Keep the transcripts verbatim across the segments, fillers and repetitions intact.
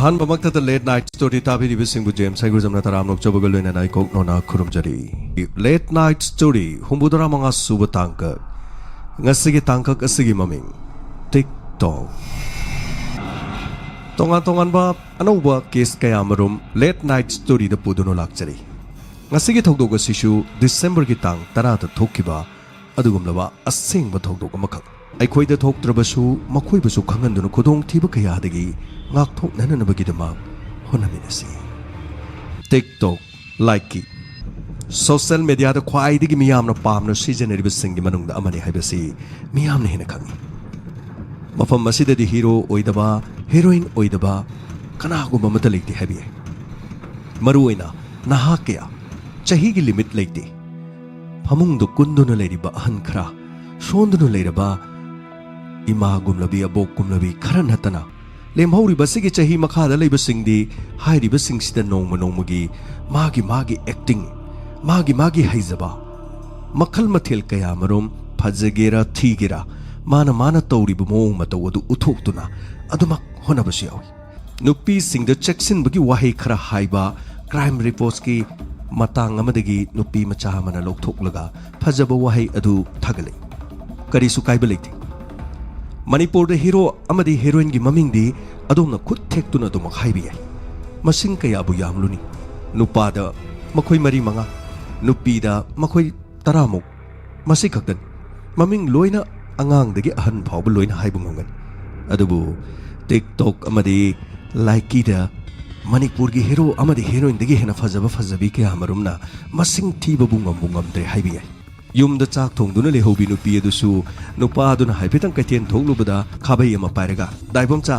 ꯑꯍꯥꯟꯕꯃꯛꯇꯗ Late Night Story ꯇꯥꯕꯤꯔꯤꯕꯁꯤꯡꯕꯨ James ꯍꯩꯒ꯭ꯔꯨꯖꯝꯅ ꯇꯔꯥꯝꯅ ꯑꯣꯛꯆꯕꯒ ꯂꯣꯏꯅꯅ ꯏꯀꯣꯛ ꯅꯣꯅꯥ ꯈꯨꯔꯨꯝꯖꯔꯤ꯫ Late Night Story ꯍꯨꯝꯐꯨꯇꯔꯥ ꯃꯉꯥ ꯁꯨꯕ ꯇꯥꯡꯀꯛ꯫ ꯉꯁꯤꯒꯤ ꯇꯥꯡꯀꯛ ꯑꯁꯤꯒꯤ ꯃꯃꯤꯡ ꯇꯤꯛ ꯇꯣꯛ꯫ ꯇꯣꯉꯥꯟ ꯇꯣꯉꯥꯟꯕ ꯑꯅꯧꯕ ꯀꯦꯁ ꯀꯌꯥ ꯃꯔꯨꯝ Late Night Storyꯗ ꯄꯨꯗꯨꯅ ꯂꯥꯛꯆꯔꯤ꯫ ꯉꯁꯤꯒꯤ ꯊꯧꯗꯣꯛ ꯑꯁꯤꯁꯨ ꯗꯤꯁꯦꯝꯕꯔꯒꯤ ꯇꯥꯡ ꯇꯔꯥꯗ ꯊꯣꯛꯈꯤꯕ ꯑꯗꯨꯒꯨꯝꯂꯕ ꯑꯁꯦꯡꯕ ꯊꯧꯗꯣꯛ ꯑꯃꯈꯛ꯫ ꯑꯩꯈꯣꯏꯗ ꯊꯣꯛꯇ꯭ꯔꯕꯁꯨ ꯃꯈꯣꯏꯕꯨꯁꯨ ꯈꯪꯍꯟꯗꯨꯅ ꯈꯨꯗꯣꯡꯊꯤꯕ ꯀꯌꯥꯗꯒꯤ ꯉꯥꯛꯊꯣꯛꯅꯅꯕꯒꯤꯗꯃꯛ ꯍꯣꯠꯅꯃꯤꯟꯅꯁꯤ꯫ ꯇꯤꯛ ꯇꯣꯛ, ꯂꯥꯏꯛꯀꯤ, ꯁꯣꯁꯤꯌꯦꯜ ꯃꯦꯗꯤꯌꯥꯗ ꯈ꯭ꯋꯥꯏꯗꯒꯤ ꯃꯤꯌꯥꯝꯅ ꯄꯥꯝꯅ ꯁꯤꯖꯤꯟꯅꯔꯤꯕꯁꯤꯡꯒꯤ ꯃꯅꯨꯡꯗ ꯑꯃꯅꯤ ꯍꯥꯏꯕꯁꯤ ꯃꯤꯌꯥꯝꯅ ꯍꯦꯟꯅ ꯈꯪꯏ꯫ ꯃꯐꯝ ꯑꯁꯤꯗꯗꯤ ꯍꯤꯔꯣ ꯑꯣꯏꯗꯕ, ꯍꯦꯔꯣꯏꯟ ꯑꯣꯏꯗꯕ ꯀꯅꯥꯒꯨꯝꯕ ꯑꯃꯠꯇ ꯂꯩꯇꯦ ꯍꯥꯏꯕ ꯌꯥꯏ꯫ ꯃꯔꯨꯑꯣꯏꯅ ꯅꯍꯥ ꯀꯌꯥ, ꯆꯍꯤꯒꯤ ꯂꯤꯃꯤꯠ ꯂꯩꯇꯦ꯫ ꯐꯃꯨꯡꯗ ꯀꯨꯟꯗꯨꯅ ꯂꯩꯔꯤꯕ ꯑꯍꯟ ꯈꯔ, ꯁꯣꯟꯗꯨꯅ ꯂꯩꯔꯕ ꯏꯃꯥꯒꯨꯝꯂꯕꯤ, ꯑꯕꯣꯛꯀꯨꯝꯂꯕꯤ ꯈꯔ ꯅꯠꯇꯅ, ꯂꯦꯝꯍꯧꯔꯤꯕ ꯑꯁꯤꯒꯤ ꯆꯍꯤ ꯃꯈꯥꯗ ꯂꯩꯕꯁꯤꯡꯗꯤ ꯍꯥꯏꯔꯤꯕꯁꯤꯡꯁꯤꯗ ꯅꯣꯡꯃ ꯅꯣꯡꯃꯒꯤ ꯃꯥꯒꯤ ꯃꯥꯒꯤ ꯑꯦꯛꯇꯤꯡ, ꯃꯥꯒꯤ ꯃꯥꯒꯤ ꯍꯩꯖꯕ, ꯃꯈꯜ ꯃꯊꯦꯜ ꯀꯌꯥ ꯃꯔꯨꯝ, ꯐꯖꯒꯦꯔꯥ ꯊꯤꯒꯦꯔꯥ, ꯃꯥꯅ ꯃꯥꯅ ꯇꯧꯔꯤꯕ ꯃꯑꯣꯡ ꯃꯇꯧ ꯑꯗꯨ ꯎꯠꯊꯣꯛꯇꯨꯅ ꯑꯗꯨꯃꯛ ꯍꯣꯠꯅꯕꯁꯨ ꯌꯥꯎꯏ꯫ ꯅꯨꯄꯤꯁꯤꯡꯗ ꯆꯦꯛꯁꯤꯟꯕꯒꯤ ꯋꯥꯍꯩ ꯈꯔ ꯍꯥꯏꯕ, ꯀ꯭ꯔꯥꯏꯝ ꯔꯤꯄꯣꯔꯠꯁꯀꯤ ꯃꯇꯥꯡ ꯑꯃꯗꯒꯤ ꯅꯨꯄꯤ ꯃꯆꯥ ꯑꯃꯅ ꯂꯧꯊꯣꯛꯂꯒ ꯐꯖꯕ ꯋꯥꯍꯩ ꯑꯗꯨ ꯊꯥꯒꯠꯂꯛꯏ꯫ ꯀꯔꯤꯁꯨ ꯀꯥꯏꯕ ꯂꯩꯇꯦ꯫ ꯃꯅꯤꯄꯨꯔꯗ ꯍꯤꯔꯣ ꯑꯃꯗꯤ ꯍꯦꯔꯣꯏꯟꯒꯤ ꯃꯃꯤꯡꯗꯤ ꯑꯗꯣꯝꯅ ꯈꯨꯠ ꯊꯦꯛꯇꯨꯅ ꯑꯗꯨꯃꯛ ꯍꯥꯏꯕ ꯌꯥꯏ꯫ ꯃꯁꯤꯡ ꯀꯌꯥꯕꯨ ꯌꯥꯝꯂꯨꯅꯤ? ꯅꯨꯄꯥꯗ ꯃꯈꯣꯏ ꯃꯔꯤ ꯃꯉꯥ, ꯅꯨꯄꯤꯗ ꯃꯈꯣꯏ ꯇꯔꯥꯃꯨꯛ꯫ ꯃꯁꯤ ꯈꯛꯇꯅꯤ꯫ ꯃꯃꯤꯡ ꯂꯣꯏꯅ ꯑꯉꯥꯡꯗꯒꯤ ꯑꯍꯟ ꯐꯥꯎꯕ ꯂꯣꯏꯅ ꯍꯥꯏꯕ ꯉꯝꯒꯅꯤ꯫ ꯑꯗꯨꯕꯨ ꯇꯤꯛ ꯇꯣꯛ ꯑꯃꯗꯤ ꯂꯥꯏꯀꯤꯗ ꯃꯅꯤꯄꯨꯔꯒꯤ ꯍꯦꯔꯣ ꯑꯃꯗꯤ ꯍꯦꯔꯣꯏꯟꯗꯒꯤ ꯍꯦꯟꯅ ꯐꯖꯕ ꯐꯖꯕꯤ ꯀꯌꯥ ꯃꯔꯨꯝꯅ ꯃꯁꯤꯡ ꯊꯤꯕꯕꯨ ꯉꯝꯕꯨ ꯉꯝꯗ꯭ꯔꯦ ꯍꯥꯏꯕ ꯌꯥꯏ꯫ ꯌꯨꯝꯗ ꯆꯥꯛ ꯊꯣꯡꯗꯨꯅ ꯂꯩꯍꯧꯕꯤ ꯅꯨꯄꯤ ꯑꯗꯨꯁꯨ ꯅꯨꯄꯥ ꯑꯗꯨꯅ ꯍꯥꯏꯐꯦꯠꯇꯪ ꯀꯩꯊꯦꯜ ꯊꯣꯛꯂꯨꯕꯗ ꯈꯥꯕꯩ ꯑꯃ ꯄꯥꯏꯔꯒ, "ꯗꯥ ꯏꯕꯣꯝꯆꯥ,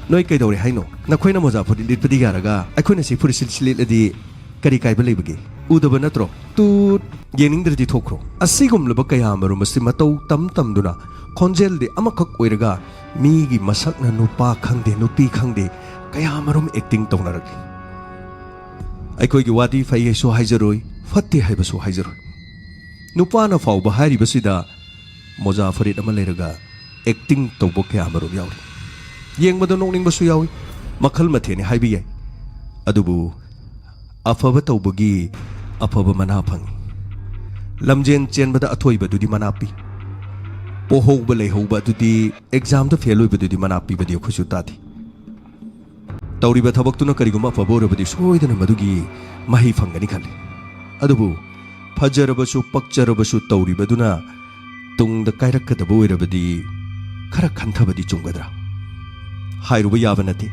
ꯅꯣꯏ ꯀꯩꯗꯧꯔꯦ ꯍꯥꯏꯅꯣ? ꯅꯈꯣꯏꯅ ꯃꯣꯖꯥ ꯐꯨꯔꯤꯠ ꯂꯤꯠꯄꯗꯤ ꯌꯥꯔꯒ ꯑꯩꯈꯣꯏꯅ ꯁꯤ ꯐꯨꯔꯤꯠ ꯁꯤ ꯂꯤꯠꯂꯗꯤ ꯀꯔꯤ ꯀꯥꯏꯕ ꯂꯩꯕꯒꯦ? ꯎꯗꯕ ꯅꯠꯇ꯭ꯔꯣ? ꯇꯨꯠ! ꯌꯦꯡꯅꯤꯡꯗ꯭ꯔꯗꯤ ꯊꯣꯛꯈ꯭ꯔꯣ"꯫ ꯑꯁꯤꯒꯨꯝꯂꯕ ꯀꯌꯥ ꯃꯔꯨꯝ ꯑꯁꯤ ꯃꯇꯧ ꯇꯝ ꯇꯝꯗꯨꯅ ꯈꯣꯟꯖꯦꯜꯗꯤ ꯑꯃꯈꯛ ꯑꯣꯏꯔꯒ ꯃꯤꯒꯤ ꯃꯁꯛꯅ ꯅꯨꯄꯥ ꯈꯪꯗꯦ, ꯅꯨꯄꯤ ꯈꯪꯗꯦ, ꯀꯌꯥ ꯃꯔꯨꯝ ꯑꯦꯛꯇꯤꯡ ꯇꯧꯅꯔꯛꯂꯤ꯫ ꯑꯩꯈꯣꯏꯒꯤ ꯋꯥꯗꯤ ꯐꯩ ꯍꯥꯏꯁꯨ ꯍꯥꯏꯖꯔꯣꯏ, ꯐꯠꯇꯦ ꯍꯥꯏꯕꯁꯨ ꯍꯥꯏꯖꯔꯣꯏ꯫ ꯅꯨꯄꯥꯅ ꯐꯥꯎꯕ ꯍꯥꯏꯔꯤꯕꯁꯤꯗ ꯃꯣꯖꯥ ꯐꯨꯔꯤꯠ ꯑꯃ ꯂꯩꯔꯒ ꯑꯦꯛꯇꯤꯡ ꯇꯧꯕ ꯀꯌꯥ ꯃꯔꯨꯝ ꯌꯥꯎꯔꯤ꯫ ꯌꯦꯡꯕꯗ ꯅꯣꯛꯅꯤꯡꯕꯁꯨ ꯌꯥꯎꯏ꯫ ꯃꯈꯜ ꯃꯊꯦꯜꯅꯤ ꯍꯥꯏꯕ ꯌꯥꯏ꯫ ꯑꯗꯨꯕꯨ ꯑꯐꯕ ꯇꯧꯕꯒꯤ ꯑꯐꯕ ꯃꯅꯥ ꯐꯪꯏ꯫ ꯂꯝꯖꯦꯟ ꯆꯦꯟꯕꯗ ꯑꯊꯣꯏꯕꯗꯨꯗꯤ ꯃꯅꯥ ꯄꯤ꯫ ꯄꯣꯍꯧꯕ ꯂꯩꯍꯧꯕ ꯑꯗꯨꯗꯤ, ꯑꯦꯛꯖꯥꯝꯗ ꯐꯦꯜ ꯑꯣꯏꯕꯗꯨꯗꯤ ꯃꯅꯥ ꯄꯤꯕꯗꯤ ꯑꯩꯈꯣꯏꯁꯨ ꯇꯥꯗꯦ꯫ ꯇꯧꯔꯤꯕ ꯊꯕꯛꯇꯨꯅ ꯀꯔꯤꯒꯨꯝꯕ ꯑꯐꯕ ꯑꯣꯏꯔꯕꯗꯤ ꯁꯣꯏꯗꯅ ꯃꯗꯨꯒꯤ ꯃꯍꯩ ꯐꯪꯒꯅꯤ ꯈꯜꯂꯤ꯫ ꯑꯗꯨꯕꯨ ꯐꯖꯔꯕꯁꯨ ꯄꯛꯆꯔꯕꯁꯨ ꯇꯧꯔꯤꯕꯗꯨꯅ ꯇꯨꯡꯗ ꯀꯥꯏꯔꯛꯀꯗꯕ ꯑꯣꯏꯔꯕꯗꯤ ꯈꯔ ꯈꯟꯊꯕꯗꯤ ꯆꯨꯝꯒꯗ꯭ꯔꯥ? ꯍꯥꯏꯔꯨꯕ ꯌꯥꯕ ꯅꯠꯇꯦ꯫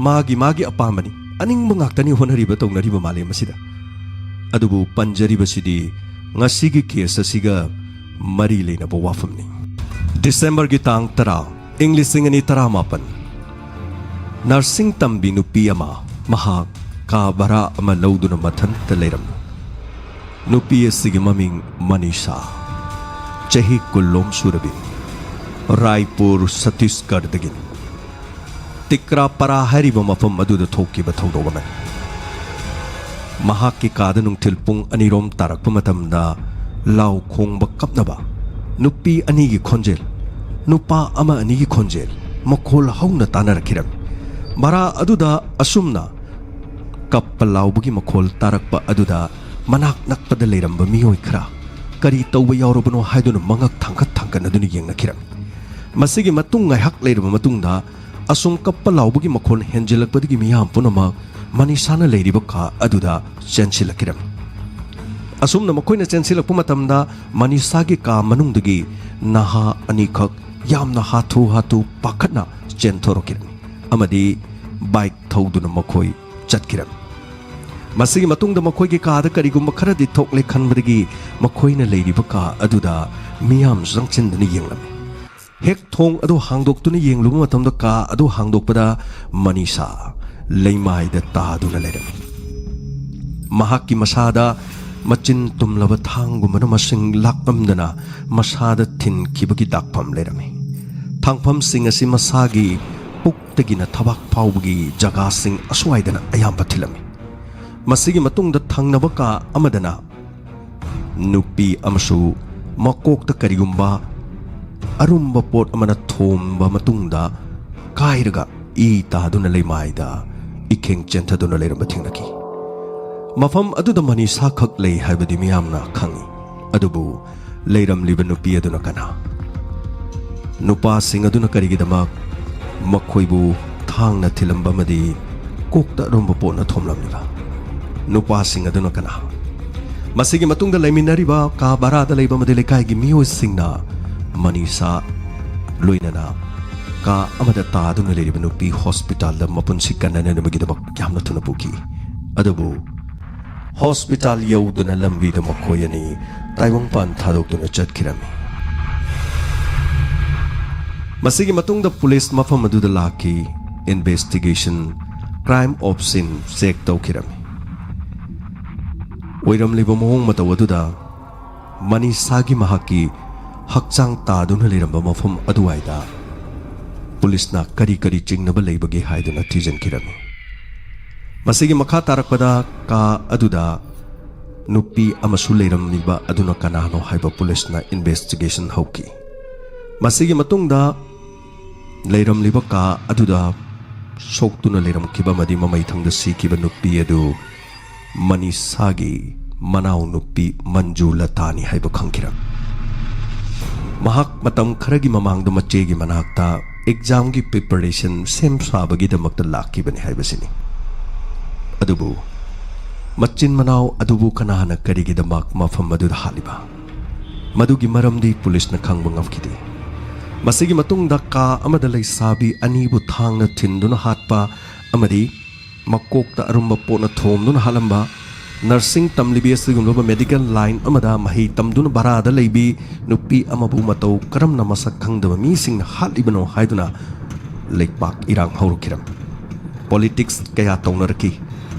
ꯃꯥꯒꯤ ꯃꯥꯒꯤ ꯑꯄꯥꯝꯕꯅꯤ꯫ ꯑꯅꯤꯡꯕ ꯉꯥꯛꯇꯅꯤ ꯍꯣꯠꯅꯔꯤꯕ ꯇꯧꯅꯔꯤꯕ ꯃꯥꯂꯦꯝ ꯑꯁꯤꯗ꯫ ꯑꯗꯨꯕꯨ ꯄꯟꯖꯔꯤꯕꯁꯤꯗꯤ ꯉꯁꯤꯒꯤ ꯀꯦꯁ ꯑꯁꯤꯒ ꯃꯔꯤ ꯂꯩꯅꯕ ꯋꯥꯐꯝꯅꯤ꯫ ꯗꯤꯁꯦꯝꯕꯔꯒꯤ ꯇꯥꯡ ꯇꯔꯥ, ꯏꯪ ꯂꯤꯁꯤꯡ ꯑꯅꯤ ꯇꯔꯥꯃꯥꯄꯟ, ꯅꯔꯁꯤꯡ ꯇꯝꯕꯤ ꯅꯨꯄꯤ ꯑꯃ, ꯃꯍꯥꯛ ꯀꯥ ꯚꯔꯥ ꯑꯃ ꯂꯧꯗꯨꯅ ꯃꯊꯟꯇ ꯂꯩꯔꯝꯃꯤ꯫ ꯅꯨꯄꯤ ꯑꯁꯤꯒꯤ ꯃꯃꯤꯡ ꯃꯅꯤꯁꯥ, ꯆꯍꯤ ꯀꯨꯟꯂꯣꯝ ꯁꯨꯔꯕꯤ, ꯔꯥꯏꯄꯨꯔ, ꯁꯇꯤꯁꯒꯔꯗꯒꯤꯅꯤ꯫ ꯇꯤꯀ꯭ꯔꯥꯄꯥꯔꯥ ꯍꯥꯏꯔꯤꯕ ꯃꯐꯝ ꯑꯗꯨꯗ ꯊꯣꯛꯈꯤꯕ ꯊꯧꯗꯣꯛ ꯑꯃꯅꯤ꯫ ꯃꯍꯥꯛꯀꯤ ꯀꯥꯗ ꯅꯨꯡꯊꯤꯜ ꯄꯨꯡ ꯑꯅꯤꯔꯣꯝ ꯇꯥꯔꯛꯄ ꯃꯇꯝꯗ ꯂꯥꯎ ꯈꯣꯡꯕ, ꯀꯞꯅꯕ, ꯅꯨꯄꯤ ꯑꯅꯤꯒꯤ ꯈꯣꯟꯖꯦꯜ, ꯅꯨꯄꯥ ꯑꯃ ꯑꯅꯤꯒꯤ ꯈꯣꯟꯖꯦꯜ ꯃꯈꯣꯜ ꯍꯧꯅ ꯇꯥꯅꯔꯛꯈꯤꯔꯝꯃꯤ꯫ ꯚꯔꯥ ꯑꯗꯨꯗ ꯑꯁꯨꯝꯅ ꯀꯞꯄ ꯂꯥꯎꯕꯒꯤ ꯃꯈꯣꯜ ꯇꯥꯔꯛꯄ ꯑꯗꯨꯗ ꯃꯅꯥꯛ ꯅꯛꯄꯗ ꯂꯩꯔꯝꯕ ꯃꯤꯑꯣꯏ ꯈꯔ ꯀꯔꯤ ꯇꯧꯕ ꯌꯥꯎꯔꯕꯅꯣ ꯍꯥꯏꯗꯨꯅ ꯃꯉꯛ ꯊꯥꯡꯒꯠ ꯊꯥꯡꯒꯠꯅꯗꯨꯅ ꯌꯦꯡꯅꯈꯤꯔꯝꯃꯤ꯫ ꯃꯁꯤꯒꯤ ꯃꯇꯨꯡ ꯉꯥꯏꯍꯥꯛ ꯂꯩꯔꯕ ꯃꯇꯨꯡꯗ ꯑꯁꯨꯝ ꯀꯞꯄ ꯂꯥꯎꯕꯒꯤ ꯃꯈꯣꯜ ꯍꯦꯟꯖꯤꯜꯂꯛꯄꯗꯒꯤ ꯃꯤꯌꯥꯝ ꯄꯨꯝꯅꯃꯛ ꯃꯅꯤꯁꯥꯅ ꯂꯩꯔꯤꯕ ꯀꯥ ꯑꯗꯨꯗ ꯆꯦꯟꯁꯤꯜꯂꯛꯈꯤꯔꯝꯃꯤ꯫ ꯑꯁꯨꯝꯅ ꯃꯈꯣꯏꯅ ꯆꯦꯟꯁꯤꯜꯂꯛꯄ ꯃꯇꯝꯗ ꯃꯅꯤꯁꯥꯒꯤ ꯀꯥ ꯃꯅꯨꯡꯗꯒꯤ ꯅꯍꯥ ꯑꯅꯤꯈꯛ ꯌꯥꯝꯅ ꯍꯥꯊꯨ ꯍꯥꯊꯨ ꯄꯥꯈꯠꯅ ꯆꯦꯟꯊꯣꯔꯛꯈꯤꯔꯝꯃꯤ ꯑꯃꯗꯤ ꯕꯥꯏꯛ ꯊꯧꯗꯨꯅ ꯃꯈꯣꯏ ꯆꯠꯈꯤꯔꯝꯃꯤ꯫ ꯃꯁꯤꯒꯤ ꯃꯇꯨꯡꯗ ꯃꯈꯣꯏꯒꯤ ꯀꯥꯗ ꯀꯔꯤꯒꯨꯝꯕ ꯈꯔꯗꯤ ꯊꯣꯛꯂꯦ ꯈꯟꯕꯗꯒꯤ ꯃꯈꯣꯏꯅ ꯂꯩꯔꯤꯕ ꯀꯥ ꯑꯗꯨꯗ ꯃꯤꯌꯥꯝ ꯆꯪꯁꯤꯟꯗꯨꯅ ꯌꯦꯡꯂꯝꯃꯤ꯫ ꯍꯦꯛ ꯊꯣꯡ ꯑꯗꯨ ꯍꯥꯡꯗꯣꯛꯇꯨꯅ ꯌꯦꯡꯂꯨꯕ ꯃꯇꯝꯗ ꯀꯥ ꯑꯗꯨ ꯍꯥꯡꯗꯣꯛꯄꯗ ꯃꯅꯤꯁꯥ ꯂꯩꯃꯥꯏꯗ ꯇꯥꯗꯨꯅ ꯂꯩꯔꯝꯃꯤ꯫ ꯃꯍꯥꯛꯀꯤ ꯃꯁꯥꯗ ꯃꯆꯤꯟ ꯇꯨꯝꯂꯕ ꯊꯥꯡꯒꯨꯝꯕꯅ ꯃꯁꯤꯡ ꯂꯥꯛꯂꯝꯗꯅ ꯃꯁꯥꯗ ꯊꯤꯟꯈꯤꯕꯒꯤ ꯗꯥꯛꯐꯝ ꯂꯩꯔꯝꯃꯤ꯫ ꯊꯥꯡꯐꯝꯁꯤꯡ ꯑꯁꯤ ꯃꯁꯥꯒꯤ ꯄꯨꯛꯇꯒꯤꯅ ꯊꯕꯥꯛ ꯐꯥꯎꯕꯒꯤ ꯖꯒꯥꯁꯤꯡ ꯑꯁ꯭ꯋꯥꯏꯗꯅ ꯑꯌꯥꯝꯕ ꯊꯤꯜꯂꯝꯃꯤ꯫ ꯃꯁꯤꯒꯤ ꯃꯇꯨꯡꯗ ꯊꯪꯅꯕ ꯀꯥ ꯑꯃꯗꯅ ꯅꯨꯄꯤ ꯑꯃꯁꯨ ꯃꯀꯣꯛꯇ ꯀꯔꯤꯒꯨꯝꯕ ꯑꯔꯨꯝꯕ ꯄꯣꯠ ꯑꯃꯅ ꯊꯣꯝꯕ ꯃꯇꯨꯡꯗ ꯀꯥꯏꯔꯒ ꯏ ꯇꯥꯗꯨꯅ ꯂꯩꯃꯥꯏꯗ ꯏꯈꯦꯡ ꯆꯦꯟꯊꯗꯨꯅ ꯂꯩꯔꯝꯕ ꯊꯦꯡꯅꯈꯤ꯫ ꯃꯐꯝ ꯑꯗꯨꯗ ꯃꯅꯤꯁꯥ ꯈꯛ ꯂꯩ ꯍꯥꯏꯕꯗꯤ ꯃꯤꯌꯥꯝꯅ ꯈꯪꯏ, ꯑꯗꯨꯕꯨ ꯂꯩꯔꯝꯂꯤꯕ ꯅꯨꯄꯤ ꯑꯗꯨꯅ ꯀꯅꯥ? ꯅꯨꯄꯥꯁꯤꯡ ꯑꯗꯨꯅ ꯀꯔꯤꯒꯤꯗꯃꯛ ꯃꯈꯣꯏꯕꯨ ꯊꯥꯡꯅ ꯊꯤꯜꯂꯝꯕ ꯑꯃꯗꯤ ꯀꯣꯛꯇ ꯑꯔꯨꯝꯕ ꯄꯣꯠꯅ ꯊꯣꯝꯂꯝꯂꯤꯕ? ꯅꯨꯄꯥꯁꯤꯡ ꯑꯗꯨꯅ ꯀꯅꯥ? ꯃꯁꯤꯒꯤ ꯃꯇꯨꯡꯗ ꯂꯩꯃꯤꯟꯅꯔꯤꯕ ꯀꯥ ꯚꯔꯥꯗ ꯂꯩꯕ ꯑꯃꯗꯤ ꯂꯩꯀꯥꯏꯒꯤ ꯃꯤꯑꯣꯏꯁꯤꯡꯅ ꯃꯅꯤꯁꯥ ꯂꯣꯏꯅꯅ ꯀꯥ ꯑꯃꯗ ꯇꯥꯗꯨꯅ ꯂꯩꯔꯤꯕ ꯅꯨꯄꯤ ꯍꯣꯁꯄꯤꯇꯥꯜꯗ ꯃꯄꯨꯟꯁꯤ ꯀꯟꯅꯅꯕꯒꯤꯗꯃꯛ ꯌꯥꯝꯅ ꯊꯨꯅ ꯄꯨꯈꯤ꯫ ꯑꯗꯨꯕꯨ ꯍꯣꯁꯄꯤꯇꯥꯜ ꯌꯧꯗꯨꯅ ꯂꯝꯕꯤꯗ ꯃꯈꯣꯏ ꯑꯅꯤ ꯇꯥꯏꯕꯪꯄꯥꯟ ꯊꯥꯗꯣꯛꯇꯨꯅ ꯆꯠꯈꯤꯔꯝꯃꯤ꯫ ꯃꯁꯤꯒꯤ ꯃꯇꯨꯡꯗ ꯄꯨꯂꯤꯁ ꯃꯐꯝ ꯑꯗꯨꯗ ꯂꯥꯛꯈꯤ꯫ ꯏꯟꯚꯦꯁꯇꯤꯒꯦꯁꯟ, ꯀ꯭ꯔꯥꯏꯝ ꯑꯣꯞ ꯁꯤꯟ ꯆꯦꯛ ꯇꯧꯈꯤꯔꯝꯃꯤ꯫ ꯑꯣꯏꯔꯝꯂꯤꯕ ꯃꯑꯣꯡ ꯃꯇꯧ ꯑꯗꯨꯗ ꯃꯅꯤꯁꯥꯒꯤ ꯃꯍꯥꯛꯀꯤ ꯍꯛꯆꯥꯡ ꯇꯥꯗꯨꯅ ꯂꯩꯔꯝꯕ ꯃꯐꯝ ꯑꯗꯨꯋꯥꯏꯗ ꯄꯨꯂꯤꯁꯅ ꯀꯔꯤ ꯀꯔꯤ ꯆꯤꯡꯅꯕ ꯂꯩꯕꯒꯦ ꯍꯥꯏꯗꯨꯅ ꯊꯤꯖꯤꯟꯈꯤꯔꯝꯃꯤ꯫ ꯃꯁꯤꯒꯤ ꯃꯈꯥ ꯇꯥꯔꯛꯄꯗ ꯀꯥ ꯑꯗꯨꯗ ꯅꯨꯄꯤ ꯑꯃꯁꯨ ꯂꯩꯔꯝꯂꯤꯕ ꯑꯗꯨꯅ ꯀꯅꯥꯅꯣ ꯍꯥꯏꯕ ꯄꯨꯂꯤꯁꯅ ꯏꯟꯚꯦꯁꯇꯤꯒꯦꯁꯟ ꯍꯧꯈꯤ꯫ ꯃꯁꯤꯒꯤ ꯃꯇꯨꯡꯗ ꯂꯩꯔꯝꯂꯤꯕ ꯀꯥ ꯑꯗꯨꯗ ꯁꯣꯛꯇꯨꯅ ꯂꯩꯔꯝꯈꯤꯕ ꯑꯃꯗꯤ ꯃꯃꯩ ꯊꯪꯗ ꯁꯤꯈꯤꯕ ꯅꯨꯄꯤ ꯑꯗꯨ ꯃꯅꯤꯁꯥꯒꯤ ꯃꯅꯥꯎꯅꯨꯄꯤ ꯃꯟꯖꯨ ꯂꯇꯥꯅꯤ ꯍꯥꯏꯕ ꯈꯪꯈꯤꯔꯝꯃꯤ꯫ ꯃꯍꯥꯛ ꯃꯇꯝ ꯈꯔꯒꯤ ꯃꯃꯥꯡꯗ ꯃꯆꯦꯒꯤ ꯃꯅꯥꯛꯇ ꯑꯦꯛꯖꯥꯝꯒꯤ ꯄ꯭ꯔꯤꯄꯦꯔꯦꯁꯟ ꯁꯦꯝ ꯁꯥꯕꯒꯤꯗꯃꯛꯇ ꯂꯥꯛꯈꯤꯕꯅꯤ ꯍꯥꯏꯕꯁꯤꯅꯤ꯫ ꯑꯗꯨꯕꯨ ꯃꯆꯤꯟ ꯃꯅꯥꯎ ꯑꯗꯨꯕꯨ ꯀꯅꯥꯅ ꯀꯔꯤꯒꯤꯗꯃꯛ ꯃꯐꯝ ꯑꯗꯨꯗ ꯍꯥꯠꯂꯤꯕ? ꯃꯗꯨꯒꯤ ꯃꯔꯝꯗꯤ ꯄꯨꯂꯤꯁꯅ ꯈꯪꯕ ꯉꯝꯈꯤꯗꯦ꯫ ꯃꯁꯤꯒꯤ ꯃꯇꯨꯡꯗ ꯀꯥ ꯑꯃꯗ ꯂꯩꯁꯥꯕꯤ ꯑꯅꯤꯕꯨ ꯊꯥꯡꯅ ꯊꯤꯟꯗꯨꯅ ꯍꯥꯠꯄ ꯑꯃꯗꯤ ꯃꯀꯣꯛꯇ ꯑꯔꯨꯝꯕ ꯄꯣꯠꯅ ꯊꯣꯝꯗꯨꯅ ꯍꯥꯠꯂꯝꯕ, ꯅꯔꯁꯤꯡ ꯇꯝꯂꯤꯕꯤ ꯑꯁꯤꯒꯨꯝꯂꯕ ꯃꯦꯗꯤꯀꯦꯜ ꯂꯥꯏꯟ ꯑꯃꯗ ꯃꯍꯩ ꯇꯝꯗꯨꯅ ꯚꯔꯥꯗ ꯂꯩꯕꯤ ꯅꯨꯄꯤ ꯑꯃꯕꯨ ꯃꯇꯧ ꯀꯔꯝꯅ ꯃꯁꯛ ꯈꯪꯗꯕ ꯃꯤꯁꯤꯡꯅ ꯍꯥꯠꯂꯤꯕꯅꯣ ꯍꯥꯏꯗꯨꯅ ꯂꯩꯄꯥꯛ ꯏꯔꯥꯡ ꯍꯧꯔꯛꯈꯤꯔꯝꯃꯤ꯫ ꯄꯣꯂꯤꯇꯤꯛꯁ ꯀꯌꯥ ꯇꯧꯅꯔꯛꯈꯤ꯫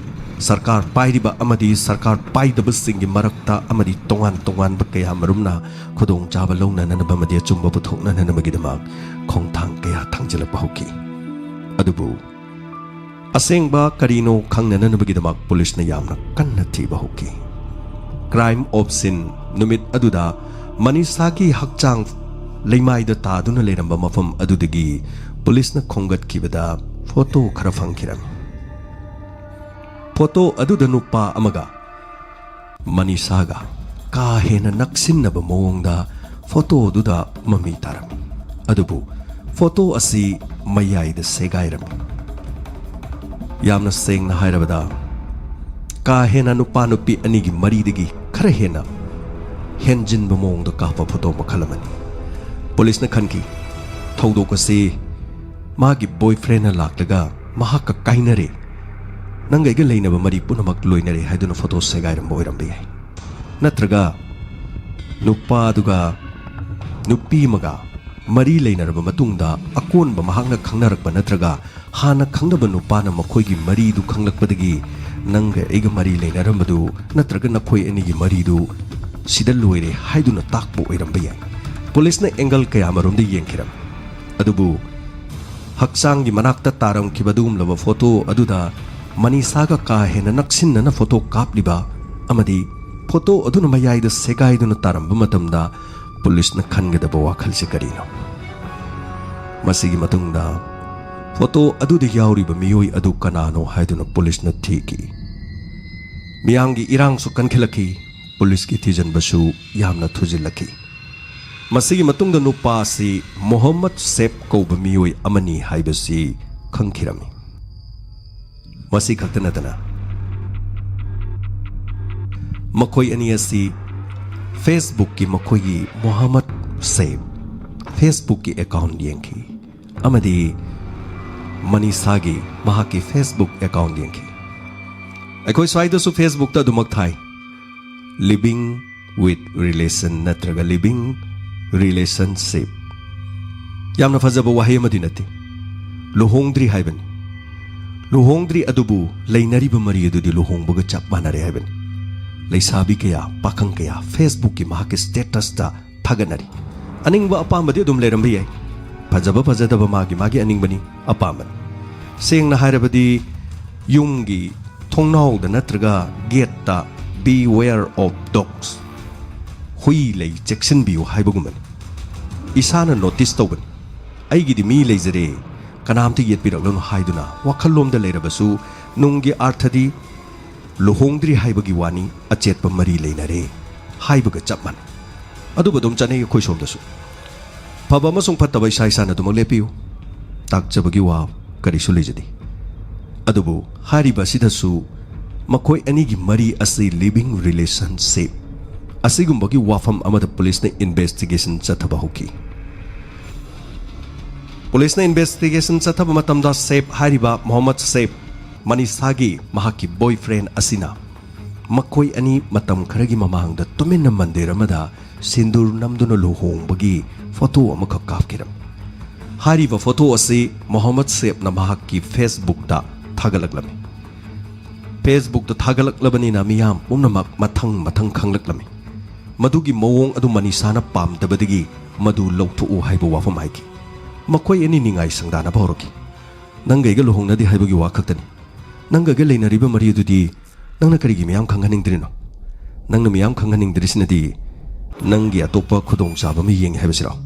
ꯁꯔꯀꯥꯔ ꯄꯥꯏꯔꯤꯕ ꯑꯃꯗꯤ ꯁꯔꯀꯥꯔ ꯄꯥꯏꯗꯕꯁꯤꯡꯒꯤ ꯃꯔꯛꯇ ꯑꯃꯗꯤ ꯇꯣꯉꯥꯟ ꯇꯣꯉꯥꯟꯕ ꯀꯌꯥ ꯃꯔꯨꯝꯅ ꯈꯨꯗꯣꯡꯆꯥꯕ ꯂꯧꯅꯅꯕ ꯑꯃꯗꯤ ꯑꯆꯨꯝꯕ ꯄꯨꯊꯣꯛꯅꯅꯕꯒꯤꯗꯃꯛ ꯈꯣꯡꯊꯥꯡ ꯀꯌꯥ ꯊꯥꯡꯖꯤꯜꯂꯛꯄ ꯍꯧꯈꯤ꯫ ꯑꯗꯨꯕꯨ ꯑꯁꯦꯡꯕ ꯀꯔꯤꯅꯣ ꯈꯪꯅꯅꯕꯒꯤꯗꯃꯛ ꯄꯨꯂꯤꯁꯅ ꯌꯥꯝꯅ ꯀꯟꯅ ꯊꯤꯕ ꯍꯧꯈꯤ꯫ ꯀ꯭ꯔꯥꯏꯝ ꯑꯣꯞ ꯁꯤꯟ ꯅꯨꯃꯤꯠ ꯑꯗꯨꯗ ꯃꯅꯤꯁꯥꯒꯤ ꯍꯛꯆꯥꯡ ꯂꯩꯃꯥꯏꯗ ꯇꯥꯗꯨꯅ ꯂꯩꯔꯝꯕ ꯃꯐꯝ ꯑꯗꯨꯗꯒꯤ ꯄꯨꯂꯤꯁꯅ ꯈꯣꯝꯒꯠꯈꯤꯕꯗ ꯐꯣꯇꯣ ꯈꯔ ꯐꯪꯈꯤꯔꯝꯃꯤ꯫ ꯐꯣꯇꯣ ꯑꯗꯨꯗ ꯅꯨꯄꯥ ꯑꯃꯒ ꯃꯅꯤꯁꯥꯒ ꯀꯥ ꯍꯦꯟꯅ ꯅꯛꯁꯤꯟꯅꯕ ꯃꯑꯣꯡꯗ ꯐꯣꯇꯣꯗꯨꯗ ꯃꯃꯤ ꯇꯥꯔꯝꯃꯤ꯫ ꯑꯗꯨꯕꯨ ꯐꯣꯇꯣ ꯑꯁꯤ ꯃꯌꯥꯏꯗ ꯁꯦꯒꯥꯏꯔꯝꯃꯤ꯫ ꯌꯥꯝꯅ ꯁꯦꯡꯅ ꯍꯥꯏꯔꯕꯗ, ꯀꯥ ꯍꯦꯟꯅ ꯅꯨꯄꯥ ꯅꯨꯄꯤ ꯑꯅꯤꯒꯤ ꯃꯔꯤꯗꯒꯤ ꯈꯔ ꯍꯦꯟꯅ ꯍꯦꯟꯖꯤꯟꯕ ꯃꯑꯣꯡꯗ ꯀꯥꯞꯄ ꯐꯣꯇꯣ ꯃꯈꯜ ꯑꯃꯅꯤ꯫ ꯄꯨꯂꯤꯁꯅ ꯈꯟꯈꯤ, ꯊꯧꯗꯣꯛ ꯑꯁꯤ ꯃꯥꯒꯤ ꯕꯣꯏꯐ꯭ꯔꯦꯟꯅ ꯂꯥꯛꯂꯒ ꯃꯍꯥꯛꯀ ꯀꯥꯏꯅꯔꯦ, ꯅꯪꯒ ꯑꯩꯒ ꯂꯩꯅꯕ ꯃꯔꯤ ꯄꯨꯝꯅꯃꯛ ꯂꯣꯏꯅꯔꯦ ꯍꯥꯏꯗꯨꯅ ꯐꯣꯇꯣ ꯁꯦꯒꯥꯏꯔꯝꯕ ꯑꯣꯏꯔꯝꯕ ꯌꯥꯏ꯫ ꯅꯠꯇ꯭ꯔꯒ ꯅꯨꯄꯥꯗꯨꯒ ꯅꯨꯄꯤ ꯑꯃꯒ ꯃꯔꯤ ꯂꯩꯅꯔꯕ ꯃꯇꯨꯡꯗ ꯑꯀꯣꯟꯕ ꯃꯍꯥꯛꯅ ꯈꯪꯅꯔꯛꯄ ꯅꯠꯇ꯭ꯔꯒ ꯍꯥꯟꯅ ꯈꯪꯅꯕ ꯅꯨꯄꯥꯅ ꯃꯈꯣꯏꯒꯤ ꯃꯔꯤꯗꯨ ꯈꯪꯂꯛꯄꯗꯒꯤ ꯅꯪꯒ ꯑꯩꯒ ꯃꯔꯤ ꯂꯩꯅꯔꯝꯕꯗꯨ ꯅꯠꯇ꯭ꯔꯒ ꯅꯈꯣꯏ ꯑꯅꯤꯒꯤ ꯃꯔꯤꯗꯨ ꯁꯤꯗ ꯂꯣꯏꯔꯦ ꯍꯥꯏꯗꯨꯅ ꯇꯥꯛꯄ ꯑꯣꯏꯔꯝꯕ ꯌꯥꯏ꯫ ꯄꯨꯂꯤꯁꯅ angle ꯀꯌꯥ ꯑꯃꯔꯣꯝꯗ ꯌꯦꯡꯈꯤꯔꯝꯃꯤ꯫ ꯑꯗꯨꯕꯨ ꯍꯛꯆꯥꯡꯒꯤ ꯃꯅꯥꯛꯇ ꯇꯥꯔꯝꯈꯤꯕ ꯑꯗꯨꯒꯨꯝꯂꯕ ꯐꯣꯇꯣ ꯑꯗꯨꯗ ꯃꯅꯤꯁꯥꯒ ꯀꯥ ꯍꯦꯟꯅ ꯅꯛꯁꯤꯟꯅꯅ ꯐꯣꯇꯣ ꯀꯥꯞꯂꯤꯕ ꯑꯃꯗꯤ ꯐꯣꯇꯣ ꯑꯗꯨꯅ ꯃꯌꯥꯏꯗ ꯁꯦꯒꯥꯏꯗꯨꯅ ꯇꯥꯔꯝꯕ ꯃꯇꯝꯗ ꯄꯨꯂꯤꯁꯅ ꯈꯟꯒꯗꯕ ꯋꯥꯈꯜꯁꯤ ꯀꯔꯤꯅꯣ? ꯃꯁꯤꯒꯤ ꯃꯇꯨꯡꯗ ꯐꯣꯇꯣ ꯑꯗꯨꯗ ꯌꯥꯎꯔꯤꯕ ꯃꯤꯑꯣꯏ ꯑꯗꯨ ꯀꯅꯥꯅꯣ ꯍꯥꯏꯗꯨꯅ ꯄꯨꯂꯤꯁꯅ ꯊꯤꯈꯤ꯫ ꯃꯤꯌꯥꯝꯒꯤ ꯏꯔꯥꯡꯁꯨ ꯀꯟꯈꯠꯂꯛꯈꯤ꯫ ꯄꯨꯂꯤꯁꯀꯤ ꯊꯤꯖꯤꯟꯕꯁꯨ ꯌꯥꯝꯅ ꯊꯨꯖꯤꯜꯂꯛꯈꯤ꯫ ꯃꯁꯤꯒꯤ ꯃꯇꯨꯡꯗ ꯅꯨꯄꯥ ꯑꯁꯤ ꯃꯣꯍꯝꯃꯗ ꯁꯦꯕ ꯀꯧꯕ ꯃꯤꯑꯣꯏ ꯑꯃꯅꯤ ꯍꯥꯏꯕꯁꯤ ꯈꯪꯈꯤꯔꯝꯃꯤ꯫ ꯃꯁꯤ ꯈꯛꯇ ꯅꯠꯇꯅ ꯃꯈꯣꯏ ꯑꯅꯤ ꯑꯁꯤ Facebookꯀꯤ ꯃꯈꯣꯏꯒꯤ ꯃꯣꯍꯝꯃꯗ ꯁꯦꯕ Facebookꯀꯤ account ꯌꯦꯡꯈꯤ ꯑꯃꯗꯤ ꯃꯅꯤꯁꯥꯒꯤ ꯃꯍꯥꯛꯀꯤ Facebook account ꯌꯦꯡꯈꯤ꯫ ꯑꯩꯈꯣꯏ ꯁ꯭ꯋꯥꯏꯗꯁꯨ Facebookꯇ ꯑꯗꯨꯃꯛ ꯊꯥꯏ, living with relation ꯅꯠꯇ꯭ꯔꯒ living relationship꯫ ꯌꯥꯝꯅ ꯐꯖꯕ ꯋꯥꯍꯩ ꯑꯃꯗꯤ ꯅꯠꯇꯦ꯫ ꯂꯨꯍꯣꯡꯗ꯭ꯔꯤ ꯍꯥꯏꯕꯅꯤ꯫ ꯂꯨꯍꯣꯡꯗ꯭ꯔꯤ ꯑꯗꯨꯕꯨ ꯂꯩꯅꯔꯤꯕ ꯃꯔꯤ ꯑꯗꯨꯗꯤ ꯂꯨꯍꯣꯡꯕꯒ ꯆꯞ ꯃꯥꯟꯅꯔꯦ ꯍꯥꯏꯕꯅꯤ꯫ ꯂꯩꯁꯥꯕꯤ ꯀꯌꯥ, ꯄꯥꯈꯪ ꯀꯌꯥ Facebookꯀꯤ ꯃꯍꯥꯛꯀꯤ statusꯇ ꯊꯥꯒꯠꯅꯔꯤ꯫ ꯑꯅꯤꯡꯕ ꯑꯄꯥꯝꯕꯗꯤ ꯑꯗꯨꯝ ꯂꯩꯔꯝꯕ ꯌꯥꯏ꯫ ꯐꯖꯕ ꯐꯖꯗꯕ ꯃꯥꯒꯤ ꯃꯥꯒꯤ ꯑꯅꯤꯡꯕꯅꯤ, ꯑꯄꯥꯝꯕꯅꯤ꯫ ꯁꯦꯡꯅ ꯍꯥꯏꯔꯕꯗꯤ ꯌꯨꯝꯒꯤ ꯊꯣꯡꯅꯥꯎꯗ ꯅꯠꯇ꯭ꯔꯒ gateꯇ "Beware of dogs", ꯍꯨꯏ ꯂꯩ ꯆꯦꯛꯁꯤꯟꯕꯤꯌꯨ ꯍꯥꯏꯕꯒꯨꯝꯕꯅꯤ꯫ ꯏꯁꯥꯅ notice ꯇꯧꯕꯅꯤ꯫ ꯑꯩꯒꯤꯗꯤ ꯃꯤ ꯂꯩꯖꯔꯦ, ꯀꯅꯥꯝꯇ ꯌꯦꯠꯄꯤꯔꯛꯂꯅꯨ ꯍꯥꯏꯗꯨꯅ ꯋꯥꯈꯜꯂꯣꯝꯗ ꯂꯩꯔꯕꯁꯨ, ꯅꯨꯡꯒꯤ ꯑꯥꯔꯊꯗꯤ ꯂꯨꯍꯣꯡꯗ꯭ꯔꯤ ꯍꯥꯏꯕꯒꯤ ꯋꯥꯅꯤ, ꯑꯆꯦꯠꯄ ꯃꯔꯤ ꯂꯩꯅꯔꯦ ꯍꯥꯏꯕꯒ ꯆꯞ ꯃꯥꯟꯅꯩ꯫ ꯑꯗꯨꯕꯨ ꯑꯗꯨꯝ ꯆꯠꯅꯩ ꯑꯩꯈꯣꯏ ꯁꯣꯝꯗꯁꯨ꯫ ꯐꯕ ꯑꯃꯁꯨꯡ ꯐꯠꯇꯕ ꯏꯁꯥ ꯏꯁꯥꯅ ꯑꯗꯨꯃꯛ ꯂꯦꯞꯄꯤꯌꯨ꯫ ꯇꯥꯛꯆꯕꯒꯤ ꯋꯥ ꯀꯔꯤꯁꯨ ꯂꯩꯖꯗꯦ꯫ ꯑꯗꯨꯕꯨ ꯍꯥꯏꯔꯤꯕ ꯑꯁꯤꯗꯁꯨ ꯃꯈꯣꯏ ꯑꯅꯤꯒꯤ ꯃꯔꯤ ꯑꯁꯤ living relationship ꯑꯁꯤꯒꯨꯝꯕꯒꯤ ꯋꯥꯐꯝ ꯑꯃꯗ ꯄꯨꯂꯤꯁꯅ investigation ꯆꯠꯊꯕ ꯍꯧꯈꯤ꯫ ꯄꯨꯂꯤꯁꯅ investigation ꯆꯠꯊꯕ ꯃꯇꯝꯗ ꯁꯦꯐ ꯍꯥꯏꯔꯤꯕ ꯃꯣꯍꯝꯃꯗ ꯁꯦꯐ, ꯃꯅꯤꯁꯥꯒꯤ ꯃꯍꯥꯛꯀꯤ boyfriend ꯑꯁꯤꯅ ꯃꯈꯣꯏ ꯑꯅꯤ ꯃꯇꯝ ꯈꯔꯒꯤ ꯃꯃꯥꯡꯗ ꯇꯨꯃꯤꯟꯅ ꯃꯟꯗꯤꯔ ꯑꯃꯗ ꯁꯤꯟꯗꯨꯔ ꯅꯝꯗꯨꯅ ꯂꯨꯍꯣꯡꯕꯒꯤ ꯐꯣꯇꯣ ꯑꯃꯈꯛ ꯀꯥꯞꯈꯤꯔꯝꯃꯤ꯫ ꯍꯥꯏꯔꯤꯕ ꯐꯣꯇꯣ ꯑꯁꯤ ꯃꯣꯍꯝꯃꯗ ꯁꯦꯐꯅ ꯃꯍꯥꯛꯀꯤ Facebookꯇ ꯊꯥꯒꯠꯂꯛꯂꯝꯃꯤ꯫ Facebookꯇ ꯊꯥꯒꯠꯂꯛꯂꯕꯅꯤꯅ ꯃꯤꯌꯥꯝ ꯄꯨꯝꯅꯃꯛ ꯃꯊꯪ ꯃꯊꯪ ꯈꯪꯂꯛꯂꯝꯃꯤ꯫ ꯃꯗꯨꯒꯤ ꯃꯑꯣꯡ ꯑꯗꯨ ꯃꯅꯤꯁꯥꯅ ꯄꯥꯝꯗꯕꯗꯒꯤ ꯃꯗꯨ ꯂꯧꯊꯣꯛꯎ ꯍꯥꯏꯕ ꯋꯥꯐꯝ ꯍꯥꯏꯈꯤ꯫ ꯃꯈꯣꯏ ꯑꯅꯤ ꯅꯤꯡꯉꯥꯏ ꯁꯪꯗꯥꯅꯕ ꯍꯧꯔꯛꯈꯤ꯫ "ꯅꯪꯒ ꯑꯩꯒ ꯂꯨꯍꯣꯡꯅꯗꯦ ꯍꯥꯏꯕꯒꯤ ꯋꯥ ꯈꯛꯇꯅꯤ꯫ ꯅꯪꯒ ꯑꯩꯒ ꯂꯩꯅꯔꯤꯕ ꯃꯔꯤ ꯑꯗꯨꯗꯤ ꯅꯪꯅ ꯀꯔꯤꯒꯤ ꯃꯤꯌꯥꯝ ꯈꯪꯍꯟꯅꯤꯡꯗ꯭ꯔꯤꯅꯣ? ꯅꯪꯅ ꯃꯤꯌꯥꯝ ꯈꯪꯍꯟꯅꯤꯡꯗ꯭ꯔꯤꯁꯤꯅꯗꯤ ꯅꯪꯒꯤ ꯑꯇꯣꯞꯄ ꯈꯨꯗꯣꯡꯆꯥꯕ ꯑꯃ ꯌꯦꯡꯉꯤ ꯍꯥꯏꯕꯁꯤꯔꯣ?"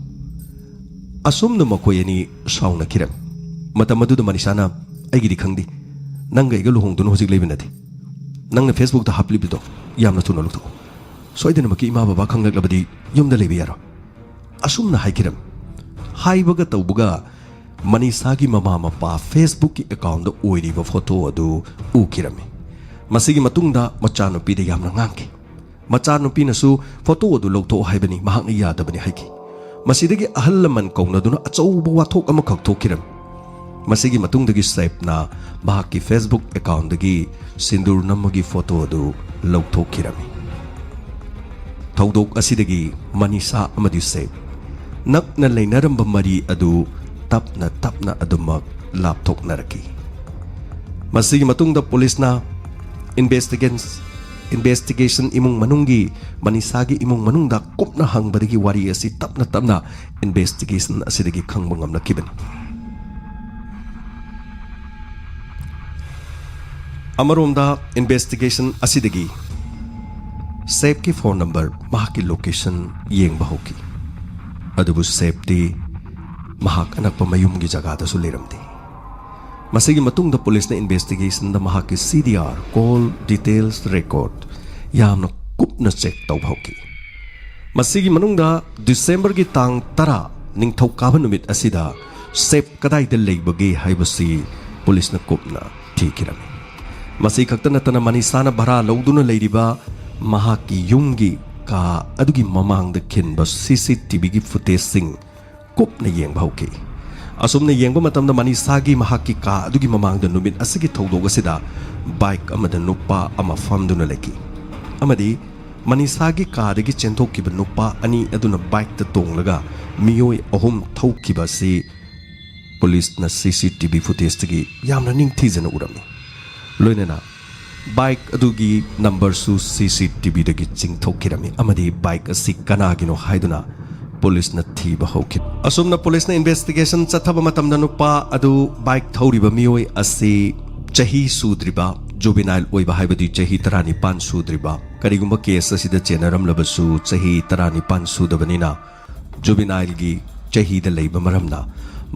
ꯑꯁꯨꯝꯅ ꯃꯈꯣꯏ ꯑꯅꯤ ꯁꯥꯎꯅꯈꯤꯔꯝꯃꯤ꯫ ꯃꯇꯝ ꯑꯗꯨꯗ ꯃꯅꯤꯁꯥꯅ, "ꯑꯩꯒꯤꯗꯤ ꯈꯪꯗꯦ, ꯅꯪꯒ ꯑꯩꯒ ꯂꯨꯍꯣꯡꯗꯨꯅ ꯍꯧꯖꯤꯛ ꯂꯩꯕ ꯅꯠꯇꯦ꯫ ꯅꯪꯅ Facebookꯇ ꯍꯥꯞꯂꯤꯕꯗꯣ ꯌꯥꯝꯅ ꯊꯨꯅ ꯂꯧꯊꯣꯛꯎ꯫ ꯁꯣꯏꯗꯅꯃꯛꯀꯤ ꯏꯃꯥ ꯕꯕꯥ ꯈꯪꯂꯛꯂꯕꯗꯤ ꯌꯨꯝꯗ ꯂꯩꯕ ꯌꯥꯔꯣꯏ"꯫ ꯑꯁꯨꯝꯅ ꯍꯥꯏꯈꯤꯔꯝꯃꯤ꯫ ꯍꯥꯏꯕꯒ ꯇꯧꯕꯒ ꯃꯅꯤꯁꯥꯒꯤ ꯃꯃꯥ ꯃꯄꯥ Facebookꯀꯤ accountꯇ ꯑꯣꯏꯔꯤꯕ ꯐꯣꯇꯣ ꯑꯗꯨ ꯎꯈꯤꯔꯝꯃꯤ꯫ ꯃꯁꯤꯒꯤ ꯃꯇꯨꯡꯗ ꯃꯆꯥꯅꯨꯄꯤꯗ ꯌꯥꯝꯅ ꯉꯥꯡꯈꯤ꯫ ꯃꯆꯥꯅꯨꯄꯤꯅꯁꯨ ꯐꯣꯇꯣ ꯑꯗꯨ ꯂꯧꯊꯣꯛꯑꯣ ꯍꯥꯏꯕꯅꯤ, ꯃꯍꯥꯛꯅ ꯌꯥꯗꯕꯅꯤ ꯍꯥꯏꯈꯤ꯫ ꯃꯁꯤꯗꯒꯤ ꯑꯍꯜ ꯂꯃꯟ ꯀꯧꯅꯗꯨꯅ ꯑꯆꯧꯕ ꯋꯥꯊꯣꯛ ꯑꯃꯈꯛ ꯊꯣꯛꯈꯤꯔꯝꯃꯤ꯫ ꯃꯁꯤꯒꯤ ꯃꯇꯨꯡꯗꯒꯤ ꯁꯦꯐꯅ ꯃꯍꯥꯛꯀꯤ Facebook accountꯗꯒꯤ ꯁꯤꯟꯗꯨꯔ ꯅꯝꯕꯒꯤ ꯐꯣꯇꯣ ꯑꯗꯨ ꯂꯧꯊꯣꯛꯈꯤꯔꯝꯃꯤ꯫ ꯊꯧꯗꯣꯛ ꯑꯁꯤꯗꯒꯤ ꯃꯅꯤꯁꯥ ꯑꯃꯗꯤ ꯁꯦꯐ ꯅꯛꯅ ꯂꯩꯅꯔꯝꯕ ꯃꯔꯤ ꯑꯗꯨ ꯇꯞꯅ ꯇꯞꯅ ꯑꯗꯨꯃꯛ ꯂꯥꯞꯊꯣꯛꯅꯔꯛꯈꯤ꯫ ꯃꯁꯤꯒꯤ ꯃꯇꯨꯡꯗ ꯄꯨꯂꯤꯁꯅ investigation, investigation ꯏꯃꯨꯡ ꯃꯅꯨꯡꯒꯤ, ꯃꯅꯤꯁꯥꯒꯤ ꯏꯃꯨꯡ ꯃꯅꯨꯡꯗ ꯀꯨꯞꯅ ꯍꯪꯕꯗꯒꯤ ꯋꯥꯔꯤ ꯑꯁꯤ ꯇꯞꯅ ꯇꯞꯅ investigation ꯑꯁꯤꯗꯒꯤ ꯈꯪꯕ ꯉꯝꯂꯛꯈꯤꯕꯅꯤ꯫ ꯑꯃꯔꯣꯝꯗ investigation ꯑꯁꯤꯗꯒꯤ ꯁꯦꯐꯀꯤ phone number, ꯃꯍꯥꯛꯀꯤ location ꯌꯦꯡꯕ ꯍꯧꯈꯤ꯫ ꯑꯗꯨꯕꯨ ꯁꯦꯐꯇꯤ ꯃꯍꯥꯛ ꯑꯅꯛꯄ ꯃꯌꯨꯝꯒꯤ ꯖꯒꯥꯗꯁꯨ ꯂꯩꯔꯝꯗꯦ꯫ ꯃꯁꯤꯒꯤ ꯃꯇꯨꯡꯗ ꯄꯨꯂꯤꯁꯅ ꯏꯟꯚꯦꯁꯇꯤꯒꯦꯁꯟꯗ ꯃꯍꯥꯛꯀꯤ ꯁꯤ D R, call details record, ꯌꯥꯝꯅ ꯀꯨꯞꯅ ꯆꯦꯛ ꯇꯧꯕ ꯍꯧꯈꯤ꯫ ꯃꯁꯤꯒꯤ ꯃꯅꯨꯡꯗ ꯗꯤꯁꯦꯝꯕꯔꯒꯤ ꯇꯥꯡ ꯇꯔꯥ, ꯅꯤꯡꯊꯧꯀꯥꯕ ꯅꯨꯃꯤꯠ ꯑꯁꯤꯗ ꯁꯦꯞ ꯀꯗꯥꯏꯗ ꯂꯩꯕꯒꯦ ꯍꯥꯏꯕꯁꯤ ꯄꯨꯂꯤꯁꯅ ꯀꯨꯞꯅ ꯊꯤꯈꯤꯔꯝꯃꯤ꯫ ꯃꯁꯤ ꯈꯛꯇ ꯅꯠꯇꯅ ꯃꯅꯤꯁꯥꯅ ꯚꯔꯥ ꯂꯧꯗꯨꯅ ꯂꯩꯔꯤꯕ ꯃꯍꯥꯛꯀꯤ ꯌꯨꯝꯒꯤ ꯀꯥ ꯑꯗꯨꯒꯤ ꯃꯃꯥꯡꯗ ꯈꯤꯟꯕ ꯁꯤ ꯁꯤ ꯇꯤ ꯚꯤꯒꯤ ꯐꯨꯇꯦꯖꯁꯤꯡ ꯀꯨꯞꯅ ꯌꯦꯡꯕ ꯍꯧꯈꯤ꯫ ꯑꯁꯨꯝꯅ ꯌꯦꯡꯕ ꯃꯇꯝꯗ ꯃꯅꯤꯁꯥꯒꯤ ꯃꯍꯥꯛꯀꯤ ꯀꯥ ꯑꯗꯨꯒꯤ ꯃꯃꯥꯡꯗ ꯅꯨꯃꯤꯠ ꯑꯁꯤꯒꯤ ꯊꯧꯗꯣꯛ ꯑꯁꯤꯗ ꯕꯥꯏꯛ ꯑꯃꯗ ꯅꯨꯄꯥ ꯑꯃ ꯐꯝꯗꯨꯅ ꯂꯩꯈꯤ ꯑꯃꯗꯤ ꯃꯅꯤꯁꯥꯒꯤ ꯀꯥꯗꯒꯤ ꯆꯦꯟꯊꯣꯛꯈꯤꯕ ꯅꯨꯄꯥ ꯑꯅꯤ ꯑꯗꯨꯅ ꯕꯥꯏꯛꯇ ꯇꯣꯡꯂꯒ ꯃꯤꯑꯣꯏ ꯑꯍꯨꯝ ꯊꯧꯈꯤꯕ ꯑꯁꯤ ꯄꯨꯂꯤꯁꯅ ꯁꯤ ꯁꯤ ꯇꯤ ꯚꯤ ꯐꯨꯇꯦꯖꯇꯒꯤ ꯌꯥꯝꯅ ꯅꯤꯡꯊꯤꯖꯅ ꯎꯔꯝꯃꯤ꯫ ꯂꯣꯏꯅꯅ ꯕꯥꯏꯛ ꯑꯗꯨꯒꯤ ꯅꯝꯕꯔꯁꯨ ꯁꯤ ꯁꯤ ꯇꯤ ꯚꯤꯗꯒꯤ ꯆꯤꯡꯊꯣꯛꯈꯤꯔꯝꯃꯤ ꯑꯃꯗꯤ ꯕꯥꯏꯛ ꯑꯁꯤ ꯀꯅꯥꯒꯤꯅꯣ ꯍꯥꯏꯗꯨꯅ ꯄꯨꯂꯤꯁꯅ ꯊꯤꯕ ꯍꯧꯈꯤ꯫ ꯑꯁꯨꯝꯅ ꯄꯨꯂꯤꯁꯅ ꯏꯟꯚꯦꯁꯇꯤꯒꯦꯁꯟ ꯆꯠꯊꯕ ꯃꯇꯝꯗ ꯅꯨꯄꯥ ꯑꯗꯨ ꯕꯥꯏꯛ ꯊꯧꯔꯤꯕ ꯃꯤꯑꯣꯏ ꯑꯁꯤ ꯆꯍꯤ ꯁꯨꯗ꯭ꯔꯤꯕ, ꯖꯨꯕꯤꯅꯥꯏꯜ ꯑꯣꯏꯕ ꯍꯥꯏꯕꯗꯤ ꯆꯍꯤ ꯇꯔꯥꯅꯤꯄꯥꯟ ꯁꯨꯗ꯭ꯔꯤꯕ, ꯀꯔꯤꯒꯨꯝꯕ ꯀꯦꯁ ꯑꯁꯤꯗ ꯆꯦꯟꯅꯔꯝꯂꯕꯁꯨ ꯆꯍꯤ ꯇꯔꯥꯅꯤꯄꯥꯟ ꯁꯨꯗꯕꯅꯤꯅ ꯖꯨꯕꯤꯅꯥꯏꯜꯒꯤ ꯆꯍꯤꯗ ꯂꯩꯕ ꯃꯔꯝꯅ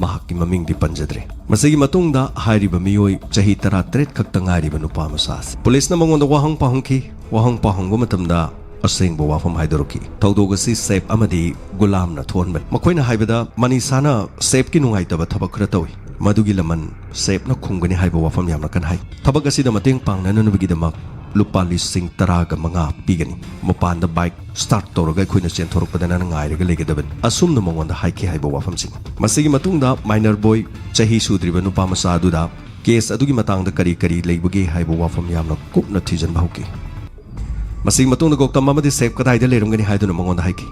ꯃꯍꯥꯛꯀꯤ ꯃꯃꯤꯡꯗꯤ ꯄꯟꯖꯗ꯭ꯔꯦ꯫ ꯃꯁꯤꯒꯤ ꯃꯇꯨꯡꯗ ꯍꯥꯏꯔꯤꯕ ꯃꯤꯑꯣꯏ ꯆꯍꯤ ꯇꯔꯥꯇꯔꯦꯠ ꯈꯛꯇ ꯉꯥꯏꯔꯤꯕ ꯅꯨꯄꯥ ꯃꯆꯥ ꯑꯁꯤ꯫ ꯄꯨꯂꯤꯁꯅ ꯃꯉꯣꯟꯗ ꯋꯥꯍꯪ ꯄꯥꯎꯍꯪꯈꯤ꯫ ꯋꯥꯍꯪ ꯄꯥꯎꯍꯪꯕ ꯃꯇꯝꯗ ꯑꯁꯦꯡꯕ ꯋꯥꯐꯝ ꯍꯥꯏꯗꯣꯔꯛꯈꯤ꯫ ꯊꯧꯗꯣꯛ ꯑꯁꯤ ꯁꯦꯞ ꯑꯃꯗꯤ ꯒꯨꯂꯥꯝꯅ ꯊꯣꯛꯍꯟꯕꯅꯤ꯫ ꯃꯈꯣꯏꯅ ꯍꯥꯏꯕꯗ ꯃꯅꯤꯁꯥꯅ ꯁꯦꯞꯀꯤ ꯅꯨꯡꯉꯥꯏꯇꯕ ꯊꯕꯛ ꯈꯔ ꯇꯧꯏ꯫ ꯃꯗꯨꯒꯤ ꯂꯃꯟ ꯁꯦꯞꯅ ꯈꯨꯝꯒꯅꯤ ꯍꯥꯏꯕ ꯋꯥꯐꯝ ꯌꯥꯝꯅ ꯀꯟꯅ ꯍꯥꯏ꯫ ꯊꯕꯛ ꯑꯁꯤꯗ ꯃꯇꯦꯡ ꯄꯥꯡꯅꯅꯕꯒꯤꯗꯃꯛ ꯂꯨꯄꯥ ꯂꯤꯁꯤꯡ ꯇꯔꯥꯒ ꯃꯉꯥ ꯄꯤꯒꯅꯤ꯫ ꯃꯄꯥꯟꯗ ꯕꯥꯏꯛ ꯁ꯭ꯇꯥꯔꯠ ꯇꯧꯔꯒ ꯑꯩꯈꯣꯏꯅ ꯆꯦꯟꯊꯣꯔꯛꯄꯗ ꯅꯪꯅ ꯉꯥꯏꯔꯒ ꯂꯩꯒꯗꯕꯅꯤ꯫ ꯑꯁꯨꯝꯅ ꯃꯉꯣꯟꯗ ꯍꯥꯏꯈꯤ ꯍꯥꯏꯕ ꯋꯥꯐꯝꯁꯤꯡ꯫ ꯃꯁꯤꯒꯤ ꯃꯇꯨꯡꯗ ꯃꯥꯏꯅꯔ ꯕꯣꯏ, ꯆꯍꯤ ꯁꯨꯗ꯭ꯔꯤꯕ ꯅꯨꯄꯥ ꯃꯆꯥ ꯑꯗꯨꯗ ꯀꯦꯁ ꯑꯗꯨꯒꯤ ꯃꯇꯥꯡꯗ ꯀꯔꯤ ꯀꯔꯤ ꯂꯩꯕꯒꯦ ꯍꯥꯏꯕ ꯋꯥꯐꯝ ꯌꯥꯝꯅ ꯀꯨꯞꯅ ꯊꯤꯖꯤꯟꯕ ꯍꯧꯈꯤ꯫ ꯃꯁꯤꯒꯤ ꯃꯇꯨꯡꯗ ꯒꯧꯇꯝ ꯑꯃꯗꯤ ꯁꯦꯞ ꯀꯗꯥꯏꯗ ꯂꯩꯔꯝꯒꯅꯤ ꯍꯥꯏꯗꯨꯅ ꯃꯉꯣꯟꯗ ꯍꯥꯏꯈꯤ꯫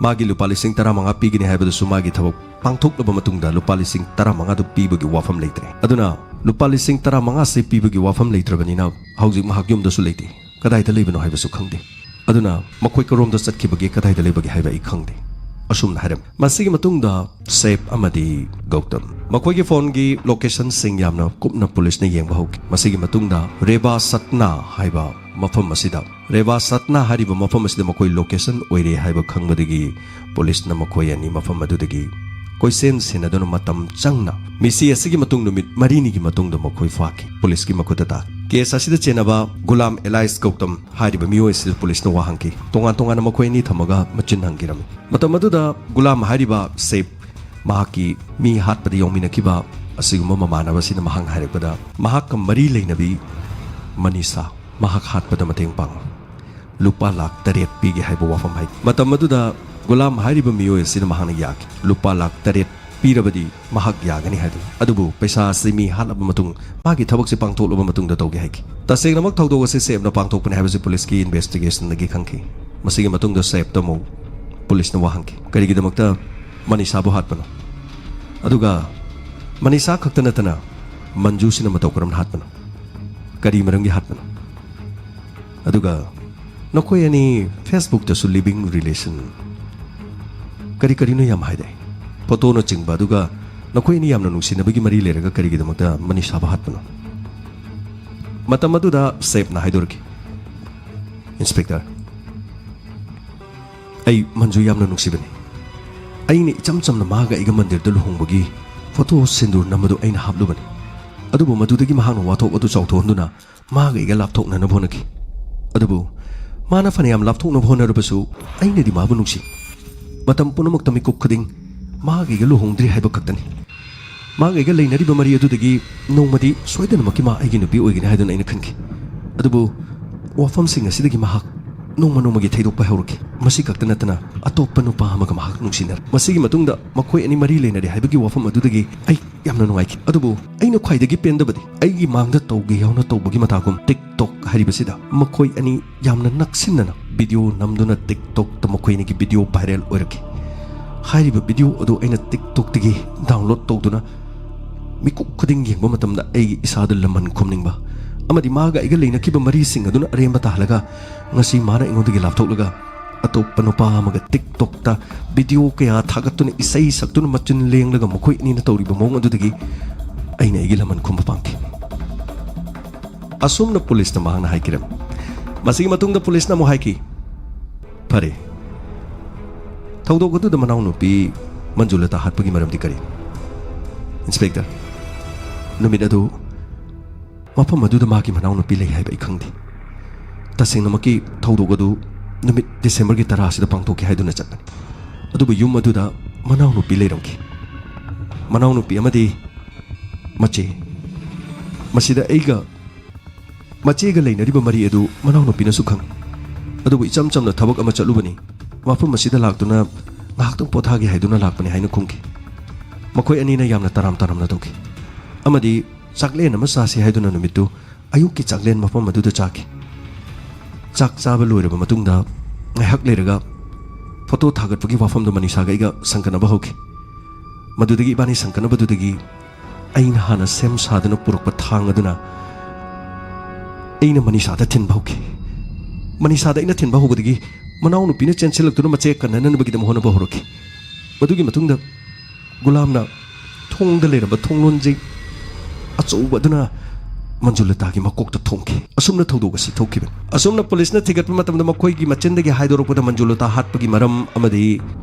ꯃꯥꯒꯤ ꯂꯨꯄꯥ ꯂꯤꯁꯤꯡ ꯇꯔꯥꯃꯉꯥ ꯄꯤꯒꯅꯤ ꯍꯥꯏꯕꯗꯨꯁꯨ ꯃꯥꯒꯤ ꯊꯕꯛ ꯄꯥꯡꯊꯣꯛꯂꯕ ꯃꯇꯨꯡꯗ ꯂꯨꯄꯥ ꯂꯤꯁꯤꯡ ꯇꯔꯥꯃꯉꯥꯗꯨ ꯄꯤꯕꯒꯤ ꯋꯥꯐꯝ ꯂꯩꯇ꯭ꯔꯦ꯫ ꯑꯗꯨꯅ ꯂꯨꯄꯥ ꯂꯤꯁꯤꯡ ꯇꯔꯥꯃꯉꯥꯁꯤ ꯄꯤꯕꯒꯤ ꯋꯥꯐꯝ ꯂꯩꯇ꯭ꯔꯕꯅꯤꯅ ꯍꯧꯖꯤꯛ ꯃꯍꯥꯛ ꯌꯨꯝꯗꯁꯨ ꯂꯩꯇꯦ, ꯀꯗꯥꯏꯗ ꯂꯩꯕꯅꯣ ꯍꯥꯏꯕꯁꯨ ꯈꯪꯗꯦ꯫ ꯑꯗꯨꯅ ꯃꯈꯣꯏ ꯀꯔꯣꯝꯗ ꯆꯠꯈꯤꯕꯒꯦ, ꯀꯗꯥꯏꯗ ꯂꯩꯕꯒꯦ ꯍꯥꯏꯕ ꯑꯩ ꯈꯪꯗꯦ꯫ ꯑꯁꯨꯝꯅ ꯍꯥꯏꯔꯝꯃꯤ꯫ ꯃꯁꯤꯒꯤ ꯃꯇꯨꯡꯗ ꯁꯦꯞ ꯑꯃꯗꯤ ꯒꯧꯇꯝ ꯃꯈꯣꯏꯒꯤ ꯐꯣꯟꯒꯤ ꯂꯣꯀꯦꯁꯟꯁꯤꯡ ꯌꯥꯝꯅ ꯀꯨꯞꯅ ꯄꯨꯂꯤꯁꯅ ꯌꯦꯡꯕ ꯍꯧꯈꯤ꯫ ꯃꯁꯤꯒꯤ ꯃꯇꯨꯡꯗ ꯔꯦꯕꯥ ꯁꯠꯅꯥ ꯍꯥꯏꯕ ꯃꯐꯝ ꯑꯁꯤꯗ, ꯔꯦꯕꯥ ꯁꯠꯅꯥ ꯍꯥꯏꯔꯤꯕ ꯃꯐꯝ ꯑꯁꯤꯗ ꯃꯈꯣꯏ ꯂꯣꯀꯦꯁꯟ ꯑꯣꯏꯔꯦ ꯍꯥꯏꯕ ꯈꯪꯕꯗꯒꯤ ꯄꯨꯂꯤꯁꯅ ꯃꯈꯣꯏ ꯑꯅꯤ ꯃꯐꯝ ꯑꯗꯨꯗꯒꯤ ꯀꯣꯏꯁꯦꯟ ꯁꯦꯟꯅꯗꯨꯅ ꯃꯇꯝ ꯆꯪꯅ ꯃꯤꯁꯤ ꯑꯁꯤꯒꯤ ꯃꯇꯨꯡ ꯅꯨꯃꯤꯠ ꯃꯔꯤꯅꯤꯒꯤ ꯃꯇꯨꯡꯗ ꯃꯈꯣꯏ ꯐꯥꯈꯤ꯫ ꯄꯨꯂꯤꯁꯀꯤ ꯃꯈꯨꯠꯇ ꯇꯥꯈꯤ꯫ ꯀꯦꯁ ꯑꯁꯤꯗ ꯆꯦꯟꯅꯕ ꯒꯨꯂꯥꯝ ꯑꯦꯂꯥꯏꯁ ꯒꯧꯇꯝ ꯍꯥꯏꯔꯤꯕ ꯃꯤꯑꯣꯏ ꯑꯁꯤꯗ ꯄꯨꯂꯤꯁꯅ ꯋꯥ ꯍꯪꯈꯤ꯫ ꯇꯣꯉꯥꯟ ꯇꯣꯉꯥꯟꯅ ꯃꯈꯣꯏ ꯑꯅꯤ ꯊꯝꯃꯒ ꯃꯆꯤꯟ ꯍꯪꯈꯤꯔꯝꯃꯤ꯫ ꯃꯇꯝ ꯑꯗꯨꯗ ꯒꯨꯂꯥꯝ ꯍꯥꯏꯔꯤꯕ ꯁꯦꯞ ꯃꯍꯥꯛꯀꯤ ꯃꯤ ꯍꯥꯠꯄꯗ ꯌꯥꯎꯃꯤꯟꯅꯈꯤꯕ ꯑꯁꯤꯒꯨꯝꯕ ꯃꯃꯥꯟꯅꯕ ꯑꯁꯤꯅ ꯃꯍꯥꯛꯅ ꯍꯥꯏꯔꯛꯄꯗ, ꯃꯍꯥꯛꯀ ꯃꯔꯤ ꯂꯩꯅꯕꯤ ꯃꯅꯤꯁꯥ ꯃꯍꯥꯛ ꯍꯥꯠꯄꯗ ꯃꯇꯦꯡ ꯄꯥꯡꯉꯨ, ꯂꯨꯄꯥ ꯂꯥꯈ ꯇꯔꯦꯠ ꯄꯤꯒꯦ ꯍꯥꯏꯕ ꯋꯥꯐꯝ ꯍꯥꯏ꯫ ꯃꯇꯝ ꯑꯗꯨꯗ ꯒꯨꯂꯥꯝ ꯍꯥꯏꯔꯤꯕ ꯃꯤꯑꯣꯏ ꯑꯁꯤꯅ ꯃꯍꯥꯛꯅ ꯌꯥꯈꯤ꯫ ꯂꯨꯄꯥ ꯂꯥꯈ ꯇꯔꯦꯠ ꯄꯤꯔꯕꯗꯤ ꯃꯍꯥꯛ ꯌꯥꯒꯅꯤ ꯍꯥꯏꯗꯨꯅ꯫ ꯑꯗꯨꯕꯨ ꯄꯩꯁꯥ ꯑꯁꯤ ꯃꯤ ꯍꯥꯠꯂꯕ ꯃꯇꯨꯡ, ꯃꯥꯒꯤ ꯊꯕꯛꯁꯤ ꯄꯥꯡꯊꯣꯛꯂꯕ ꯃꯇꯨꯡꯗ ꯇꯧꯒꯦ ꯍꯥꯏꯈꯤ꯫ ꯇꯁꯦꯡꯅꯃꯛ ꯊꯧꯗꯣꯛ ꯑꯁꯤ ꯁꯦꯞꯅ ꯄꯥꯡꯊꯣꯛꯄꯅꯤ ꯍꯥꯏꯕꯁꯤ ꯄꯨꯂꯤꯁꯀꯤ ꯏꯟꯚꯦꯁꯇꯤꯒꯦꯁꯟꯗꯒꯤ ꯈꯪꯈꯤ꯫ ꯃꯁꯤꯒꯤ ꯃꯇꯨꯡꯗ ꯁꯦꯞꯇ ꯑꯃꯨꯛ ꯄꯨꯂꯤꯁꯅ ꯋꯥ ꯍꯪꯈꯤ, "ꯀꯔꯤꯒꯤꯗꯃꯛꯇ ꯃꯅꯤꯁꯥꯕꯨ ꯍꯥꯠꯄꯅꯣ? ꯑꯗꯨꯒ ꯃꯅꯤꯁꯥ ꯈꯛꯇ ꯅꯠꯇꯅ ꯃꯟꯖꯨꯁꯤꯅ ꯃꯇꯧ ꯀꯔꯝꯅ ꯍꯥꯠꯄꯅꯣ? ꯀꯔꯤ ꯃꯔꯝꯒꯤ ꯍꯥꯠꯄꯅꯣ? ꯑꯗꯨꯒ ꯅꯈꯣꯏ ꯑꯅꯤ ꯐꯦꯁꯕꯨꯛꯇꯁꯨ ꯂꯤꯕꯤꯡ ꯔꯤꯂꯦꯁꯟ ꯀꯔꯤ ꯀꯔꯤꯅꯣ ꯌꯥꯝ ꯍꯥꯏꯗꯥꯏ? ꯐꯣꯇꯣꯅꯆꯤꯡꯕ, ꯑꯗꯨꯒ ꯅꯈꯣꯏ ꯑꯅꯤ ꯌꯥꯝꯅ ꯅꯨꯡꯁꯤꯅꯕꯒꯤ ꯃꯔꯤ ꯂꯩꯔꯒ ꯀꯔꯤꯒꯤꯗꯃꯛꯇ ꯃꯅꯤꯁꯥꯕꯨ ꯍꯥꯠꯄꯅꯣ?" ꯃꯇꯝ ꯑꯗꯨꯗ ꯁꯦꯞꯅ ꯍꯥꯏꯗꯣꯔꯛꯈꯤ, "ꯏꯟꯁꯄꯦꯛꯇꯔ, ꯑꯩ ꯃꯟꯖꯨ ꯌꯥꯝꯅ ꯅꯨꯡꯁꯤꯕꯅꯤ꯫ ꯑꯩꯅ ꯏꯆꯝ ꯆꯝꯅ ꯃꯥꯒ ꯑꯩꯒ ꯃꯟꯗꯤꯔꯗ ꯂꯨꯍꯣꯡꯕꯒꯤ ꯐꯣꯇꯣ ꯁꯤꯟꯗꯨꯔ ꯅꯝꯕꯗꯨ ꯑꯩꯅ ꯍꯥꯞꯂꯨꯕꯅꯤ꯫ ꯑꯗꯨꯕꯨ ꯃꯗꯨꯗꯒꯤ ꯃꯍꯥꯛꯅ ꯋꯥꯊꯣꯛ ꯑꯗꯨ ꯆꯥꯎꯊꯣꯛꯍꯟꯗꯨꯅ ꯃꯥꯒ ꯑꯩꯒ ꯂꯥꯞꯊꯣꯛꯅꯅꯕ ꯍꯣꯠꯅꯈꯤ꯫ ꯑꯗꯨꯕꯨ ꯃꯥꯅ ꯐꯅꯌꯥꯝ ꯂꯥꯞꯊꯣꯛꯅꯕ ꯍꯣꯠꯅꯔꯕꯁꯨ ꯑꯩꯅꯗꯤ ꯃꯥꯕꯨ ꯅꯨꯡꯁꯤ꯫ ꯃꯇꯝ ꯄꯨꯝꯅꯃꯛꯇ ꯃꯤꯀꯨꯞ ꯈꯨꯗꯤꯡ ꯃꯥꯒ ꯑꯩꯒ ꯂꯨꯍꯣꯡꯗ꯭ꯔꯤ ꯍꯥꯏꯕ ꯈꯛꯇꯅꯤ꯫ ꯃꯥꯒ ꯑꯩꯒ ꯂꯩꯅꯔꯤꯕ ꯃꯔꯤ ꯑꯗꯨꯗꯒꯤ ꯅꯣꯡꯃꯗꯤ ꯁꯣꯏꯗꯅꯃꯛꯀꯤ ꯃꯥ ꯑꯩꯒꯤ ꯅꯨꯄꯤ ꯑꯣꯏꯒꯅꯤ ꯍꯥꯏꯗꯨꯅ ꯑꯩꯅ ꯈꯟꯈꯤ꯫ ꯑꯗꯨꯕꯨ ꯋꯥꯐꯝꯁꯤꯡ ꯑꯁꯤꯗꯒꯤ ꯃꯍꯥꯛ ꯅꯣꯡꯃ ꯅꯣꯡꯃꯒꯤ ꯊꯩꯗꯣꯛꯄ ꯍꯧꯔꯛꯈꯤ꯫ ꯃꯁꯤ ꯈꯛꯇ ꯅꯠꯇꯅ ꯑꯇꯣꯞꯄ ꯅꯨꯄꯥ ꯑꯃꯒ ꯃꯍꯥꯛ ꯅꯨꯡꯁꯤꯅꯔꯦ꯫ ꯃꯁꯤꯒꯤ ꯃꯇꯨꯡꯗ ꯃꯈꯣꯏ ꯑꯅꯤ ꯃꯔꯤ ꯂꯩꯅꯔꯦ ꯍꯥꯏꯕꯒꯤ ꯋꯥꯐꯝ ꯑꯗꯨꯗꯒꯤ ꯑꯩ ꯌꯥꯝꯅ ꯅꯨꯡꯉꯥꯏꯈꯤ꯫ ꯑꯗꯨꯕꯨ ꯑꯩꯅ ꯈ꯭ꯋꯥꯏꯗꯒꯤ ꯄꯦꯟꯗꯕꯗꯤ ꯑꯩꯒꯤ ꯃꯥꯡꯗ ꯇꯧꯒꯦ ꯌꯥꯎꯅ ꯇꯧꯕꯒꯤ ꯃꯇꯥꯒꯨꯝ TikTok ꯍꯥꯏꯔꯤꯕꯁꯤꯗ ꯃꯈꯣꯏ ꯑꯅꯤ ꯌꯥꯝꯅ ꯅꯛꯁꯤꯟꯅꯅ ꯚꯤꯗꯤꯑꯣ ꯅꯝꯗꯨꯅ TikTokꯇ ꯃꯈꯣꯏ ꯑꯅꯤꯒꯤ ꯚꯤꯗꯤꯑꯣ ꯚꯥꯏꯔꯦꯜ ꯑꯣꯏꯔꯛꯈꯤ꯫ ꯍꯥꯏꯔꯤꯕ ꯚꯤꯗꯤꯑꯣ ꯑꯗꯨ ꯑꯩꯅ TikTokꯇꯒꯤ ꯗꯥꯎꯟꯂꯣꯗ ꯇꯧꯗꯨꯅ ꯃꯤꯀꯨꯞ ꯈꯨꯗꯤꯡ ꯌꯦꯡꯕ ꯃꯇꯝꯗ ꯑꯩꯒꯤ ꯏꯁꯥꯗ ꯂꯃꯟ ꯈꯨꯝꯅꯤꯡꯕ ꯑꯃꯗꯤ ꯃꯥꯒ ꯑꯩꯒ ꯂꯩꯅꯈꯤꯕ ꯃꯔꯤꯁꯤꯡ ꯑꯗꯨꯅ ꯑꯔꯦꯝꯕ ꯇꯥꯍꯜꯂꯒ ꯉꯁꯤ ꯃꯥꯅ ꯑꯩꯉꯣꯟꯗꯒꯤ ꯂꯥꯞꯊꯣꯛꯂꯒ ꯑꯇꯣꯞꯄ ꯅꯨꯄꯥ ꯑꯃꯒ TikTokꯇ ꯚꯤꯗꯤꯑꯣ ꯀꯌꯥ ꯊꯥꯒꯠꯇꯨꯅ ꯏꯁꯩ ꯁꯛꯇꯨꯅ ꯃꯆꯤꯟ ꯂꯦꯡꯂꯒ ꯃꯈꯣꯏ ꯑꯅꯤꯅ ꯇꯧꯔꯤꯕ ꯃꯑꯣꯡ ꯑꯗꯨꯗꯒꯤ ꯑꯩꯅ ꯑꯩꯒꯤ ꯂꯃꯟ ꯈꯨꯝꯕ ꯄꯥꯝꯈꯤ꯫ ꯑꯁꯨꯝꯅ ꯄꯨꯂꯤꯁꯇ ꯃꯍꯥꯛꯅ ꯍꯥꯏꯈꯤꯔꯝꯃꯤ꯫ ꯃꯁꯤꯒꯤ ꯃꯇꯨꯡꯗ ꯄꯨꯂꯤꯁꯅ ꯑꯃꯨꯛ ꯍꯥꯏꯈꯤ, "ꯐꯔꯦ, ꯊꯧꯗꯣꯛ ꯑꯗꯨꯗ ꯃꯅꯥꯎꯅꯨꯄꯤ ꯃꯟꯖꯨꯂꯇꯥ ꯍꯥꯠꯄꯒꯤ ꯃꯔꯝꯗꯤ ꯀꯔꯤ? ꯏꯟꯁꯄꯦꯛꯇꯔ, ꯅꯨꯃꯤꯠ ꯑꯗꯨ ꯃꯐꯝ ꯑꯗꯨꯗ ꯃꯍꯥꯛꯀꯤ ꯃꯅꯥꯎꯅꯨꯄꯤ ꯂꯩ ꯍꯥꯏꯕ ꯑꯩ ꯈꯪꯗꯦ꯫ ꯇꯁꯦꯡꯅꯃꯛꯀꯤ ꯊꯧꯗꯣꯛ ꯑꯗꯨ ꯅꯨꯃꯤꯠ ꯗꯤꯁꯦꯝꯕꯔꯒꯤ ꯇꯔꯥ ꯑꯁꯤꯗ ꯄꯥꯡꯊꯣꯛꯈꯤ ꯍꯥꯏꯗꯨꯅ ꯆꯠꯄꯅꯤ꯫ ꯑꯗꯨꯕꯨ ꯌꯨꯝ ꯑꯗꯨꯗ ꯃꯅꯥꯎꯅꯨꯄꯤ ꯂꯩꯔꯝꯈꯤ꯫ ꯃꯅꯥꯎꯅꯨꯄꯤ ꯑꯃꯗꯤ ꯃꯆꯦ꯫ ꯃꯁꯤꯗ ꯑꯩꯒ ꯃꯆꯦꯒ ꯂꯩꯅꯔꯤꯕ ꯃꯔꯤ ꯑꯗꯨ ꯃꯅꯥꯎꯅꯨꯄꯤꯅꯁꯨ ꯈꯪꯏ꯫ ꯑꯗꯨꯕꯨ ꯏꯆꯝ ꯆꯝꯅ ꯊꯕꯛ ꯑꯃ ꯆꯠꯂꯨꯕꯅꯤ, ꯃꯐꯝ ꯑꯁꯤꯗ ꯂꯥꯛꯇꯨꯅ ꯉꯥꯏꯍꯥꯛꯇꯪ ꯄꯣꯊꯥꯒꯦ ꯍꯥꯏꯗꯨꯅ ꯂꯥꯛꯄꯅꯤ ꯍꯥꯏꯅ ꯈꯨꯝꯈꯤ꯫ ꯃꯈꯣꯏ ꯑꯅꯤꯅ ꯌꯥꯝꯅ ꯇꯔꯥꯝ ꯇꯔꯥꯝꯅ ꯇꯧꯈꯤ꯫ ꯑꯃꯗꯤ ꯆꯥꯛꯂꯦꯟ ꯑꯃ ꯆꯥꯁꯤ ꯍꯥꯏꯗꯨꯅ ꯅꯨꯃꯤꯠꯇꯨ ꯑꯌꯨꯛꯀꯤ ꯆꯥꯛꯂꯦꯟ ꯃꯐꯝ ꯑꯗꯨꯗ ꯆꯥꯈꯤ꯫ ꯆꯥꯛ ꯆꯥꯕ ꯂꯣꯏꯔꯕ ꯃꯇꯨꯡꯗ ꯉꯥꯏꯍꯥꯛ ꯂꯩꯔꯒ ꯐꯣꯇꯣ ꯊꯥꯒꯠꯄꯒꯤ ꯋꯥꯐꯝꯗꯨ ꯃꯅꯤꯁꯥꯒ ꯑꯩꯒ ꯁꯪꯒꯠꯅꯕ ꯍꯧꯈꯤ꯫ ꯃꯗꯨꯗꯒꯤ ꯏꯕꯥꯅꯤ ꯁꯪꯒꯠꯅꯕꯗꯨꯗꯒꯤ ꯑꯩꯅ ꯍꯥꯟꯅ ꯁꯦꯝ ꯁꯥꯗꯨꯅ ꯄꯨꯔꯛꯄ ꯊꯥꯡ ꯑꯗꯨꯅ ꯑꯩꯅ ꯃꯅꯤꯁꯥꯗ ꯊꯤꯟꯕ ꯍꯧꯈꯤ꯫ ꯃꯅꯤꯁꯥꯗ ꯑꯩꯅ ꯊꯤꯟꯕ ꯍꯧꯕꯗꯒꯤ ꯃꯅꯥꯎꯅꯨꯄꯤꯅ ꯆꯦꯟꯁꯤꯜꯂꯛꯇꯨꯅ ꯃꯆꯦ ꯀꯟꯅꯅꯕꯒꯤꯗꯃꯛ ꯍꯣꯠꯅꯕ ꯍꯧꯔꯛꯈꯤ꯫ ꯃꯗꯨꯒꯤ ꯃꯇꯨꯡꯗ ꯒꯨꯂꯥꯝꯅ ꯊꯣꯡꯗ ꯂꯩꯔꯝꯕ ꯊꯣꯡꯂꯣꯟꯖꯤ ꯑꯆꯧꯕ ꯑꯗꯨꯅ ꯃꯟꯖꯨꯂꯇꯥꯒꯤ ꯃꯀꯣꯛꯇ ꯊꯣꯡꯈꯤ꯫ ꯑꯁꯨꯝꯅ ꯊꯧꯗꯣꯛ ꯑꯁꯤ ꯊꯣꯛꯈꯤꯕꯅꯤ꯫ ꯑꯁꯨꯝꯅ ꯄꯨꯂꯤꯁꯅ ꯊꯤꯒꯠꯄ ꯃꯇꯝꯗ ꯃꯈꯣꯏꯒꯤ ꯃꯆꯤꯟꯗꯒꯤ ꯍꯥꯏꯗꯣꯔꯛꯄꯗ ꯃꯟꯖꯨꯂꯇꯥ ꯍꯥꯠꯄꯒꯤ ꯃꯔꯝ ꯑꯃꯗꯤ